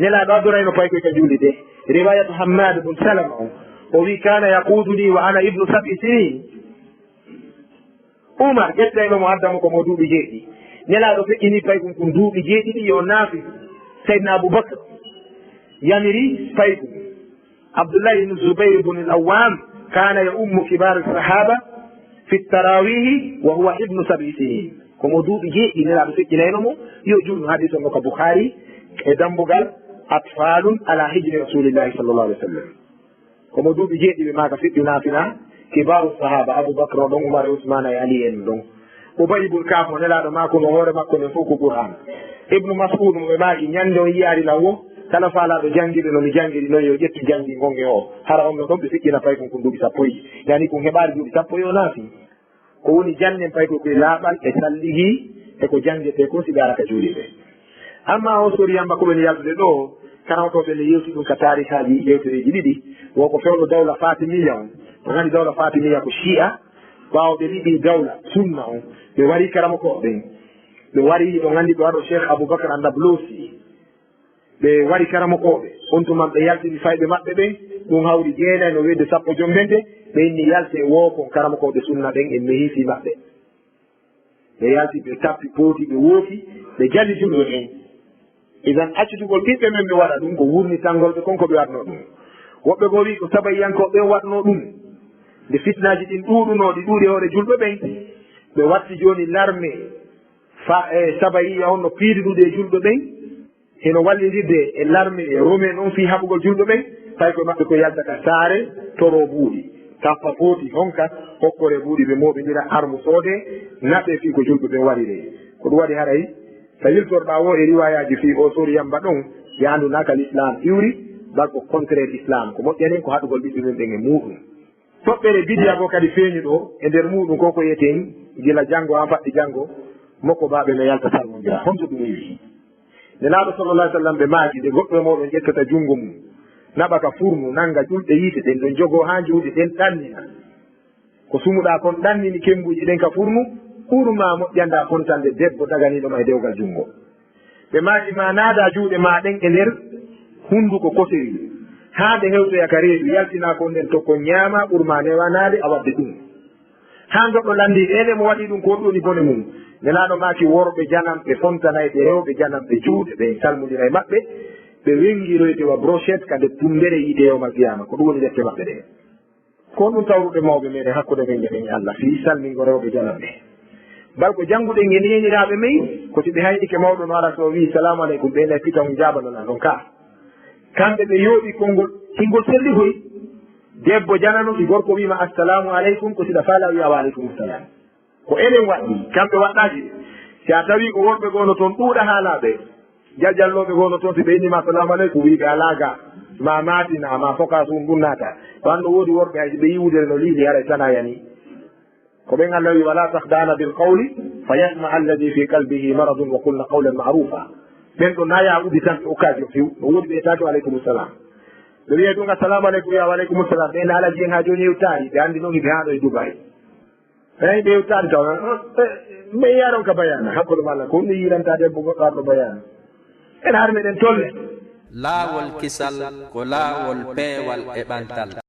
Nelaaɗo addorayno paykoy ka juulirde. Riwayatu Hammad bin Salama on. O wi, "Kana yaquduni wa ana ibnu sab'i sinin." Umar ƴettayno mo, adda mo ko mo duuɓi jeeɗiɗi. Nelaaɗo feƴƴini paykun kun duuɓi jeeɗiɗi yo naafi. Sayyidina Abu Bakr yamiri paykun. Abdullah ibn Zubair ibn al-Awwam kana ya ummu kibar as-sahaba fi at-tarawih wa huwa ibnu sab'i sinin. Ko mo duuɓi jeeɗiɗi Nelaaɗo feƴƴinayno mo, yo juulnu. Hadis on no ka Bukhari e dambugal atfalun ala hijri Rasulillahi sallallahu alaihi wasallam. Ko mo duuɓi jeeɗiɗi ɓe maaka feƴƴu naafila, kibaru sahaba, Abu Bakr o ɗon, Umar e Usmana e Ali en ɗon. Ubay ibn Ka'b mo Nelaaɗo maakuno hoore makko nden fof ko Qur'an. Ibnu Mas'ud mo ɓe maaki, "Ñande on yiyaari lan wo, kala faalaaɗo janngirde no mi janngiri non, yo ƴettu janngi ngon e o." Hara on no ɗon ɓe feƴƴina paykun kun duuɓi sappo e ɗiɗi. Yani kun heɓaali duuɓi sappo yo naafi. Ko woni jannen paykoy koye laaɓal e salligi e ko janngetee ko si ɓe ara ka juulirde. Amma o sori yamba ko ɓen yaltude ɗo, karamokooɓe ne yewti ɗum ka taarihaaji yewtereeji ɗiɗi, wo ko fewndo dawla Fatimiyya on. On anndi dawla Fatimiyya ko Shi'a, ɓaawo ɓe liɓi dawla Sunna on, ɓe wari karamokooɓe ɓen. Ɓe wari, on anndi ɓe waɗo Cheikh Abubakar Annablusi. Ɓe wari karamokooɓe, on tuma ɓe yaltini fayɓe maɓɓe ɓen, ɗum hawri jeenay no weedu sappo jombente, ɓe inni yalte wookon karamokooɓe sunna ɓen en mehi fii maɓɓe. Ɓe yalti, ɓe tappi, pooti, ɓe wooki, ɓe jali julɓe ɓen. Idan accitugol ɓiɓɓe men ɓe waɗa ɗum ko wurnitangol ɓe kon ko ɓe waɗnoo ɗum. Woɓɓe goo wi'i ko sabayiyankooɓe ɓen waɗnoo ɗum. Nde fitnaaji ɗin ɗuuɗunoo, ɗi ɗuuɗi hoore julɓe ɓen, ɓe watti jooni larme fa-, e sabayiya on no piiduɗude e julɓe ɓen. Hino wallindirde e larme e Romain on fii haɓugol julɓe ɓen, tawi koye maɓɓe ko yalta ka saare, toroo buuɗi, tappa pooti, honka, hokkore buuɗi, ɓe mooɓindira armu soodee, naɓee fii ko julɓe ɓen waɗiree. Ko ɗum waɗi haray, so yiltorɗaa wo e riwaayaaji fii o sori yamba ɗon, yaandu naa ka l'islam iwri, bal ko contraire islam, ko moƴƴani en ko haɗugol ɓiɓɓe men ɓen e muuɗum. Toɓɓere bidiya goo kadi feeñuɗo e nder muuɗum ko ko yeten gila janngo haa faɗɗi janngo, mokko baaɓe no yalta salmondira. Honto ɗum iwi? Nelaaɗo sallallahu alaihi wasallam ɓe maaki, nde goɗɗo e mooɗon ƴettata junngo mum, naɓa ka furnu, nannga ƴulɗe yiite ɗen ɗon jogoo haa njuuɗe ɗen ɗannina. Ko sumuɗaa kon ɗannini kemmbuuji ɗen ka furnu, ɓurmaa moƴƴandaa fontande debbo daganiiɗo ma e dewgal junngo. Ɓe maaki ma naadaa juuɗe maa ɗen e nder hunnduko kosewil, haa ɗe hewtoya ka reedu, yaltinaa kon nden tokkon ñaamaa, ɓurmaa newanaade a waɗde ɗum. Haa goɗɗo lanndii, ene mo waɗi ɗum, ko honɗum woni bone mum? Nelaaɗo maaki, worɓe jananɓe fontanayɓe rewɓe jananɓe juuɗe, ɓe salmondira e maɓɓe, ɓe wenngiroyte wa brochette ka nder tummbere yiite yawmal qiyaama. Ko ɗum woni defte maɓɓe ɗen. Ko honɗum tawruɗen mawɓe meɗen hakkunde men e Allah fii salmingo rewɓe jananɓe? Bal ko jannguɗen e neeniraaɓe men, ko si ɓe haynike mawɗo no ara so o wi'i, "Salaamu aleykum," ɓe nay pita on jaabanana ɗon ka. Kamɓe ɓe yooɗi konngol, hingol selli koy. Debbo janano, si gorko wi'i ma, "Assalaamu aleykum," ko si ɗa faalaa wi'a, "Wa aleykum salaam." Ko enen waɗɗi, kamɓe waɗɗaaki. Si a tawi ko worɓe goo no toon ɗuuɗa haalaaɓe, jaljallooɓe goo no toon, si ɓe inni ma, "Salaamu aleykum," wi'i ɓe alaa ga, ma maatina, ma foka suun ɗum naata. Ko an no woodi worɓe, hay si ɓe yi'i wudere no liili, haray tanaa yani. Ko ɓen Allah wi'i, "Wala takhda'na bil qawli, fa yatma'a alladhi fi qalbihi maradun wa qulna qawlan ma'rufa." Ɓen ɗo naya udditanɓe occasion few, no woodi ɓe etaaki, "Wa aleykum salaam." Ɓe wi'ay ɗum, "Assalaamu aleykum," wi'a, "Wa aleykum salaam." Ɓe na alaji en haa jooni yewtaari, ɓe anndi non hiɓe haa ɗo e Dubai. Eyi, ɓe yewtaani taw, eh, eh, ɓe yaron ka bayaana, hakkunde ma Allah, ko ɗum yiilanta debbo goɗɗo arɗo bayaana. En har meɗen tolle. Laawol kisal ko laawol peewal e ɓantal.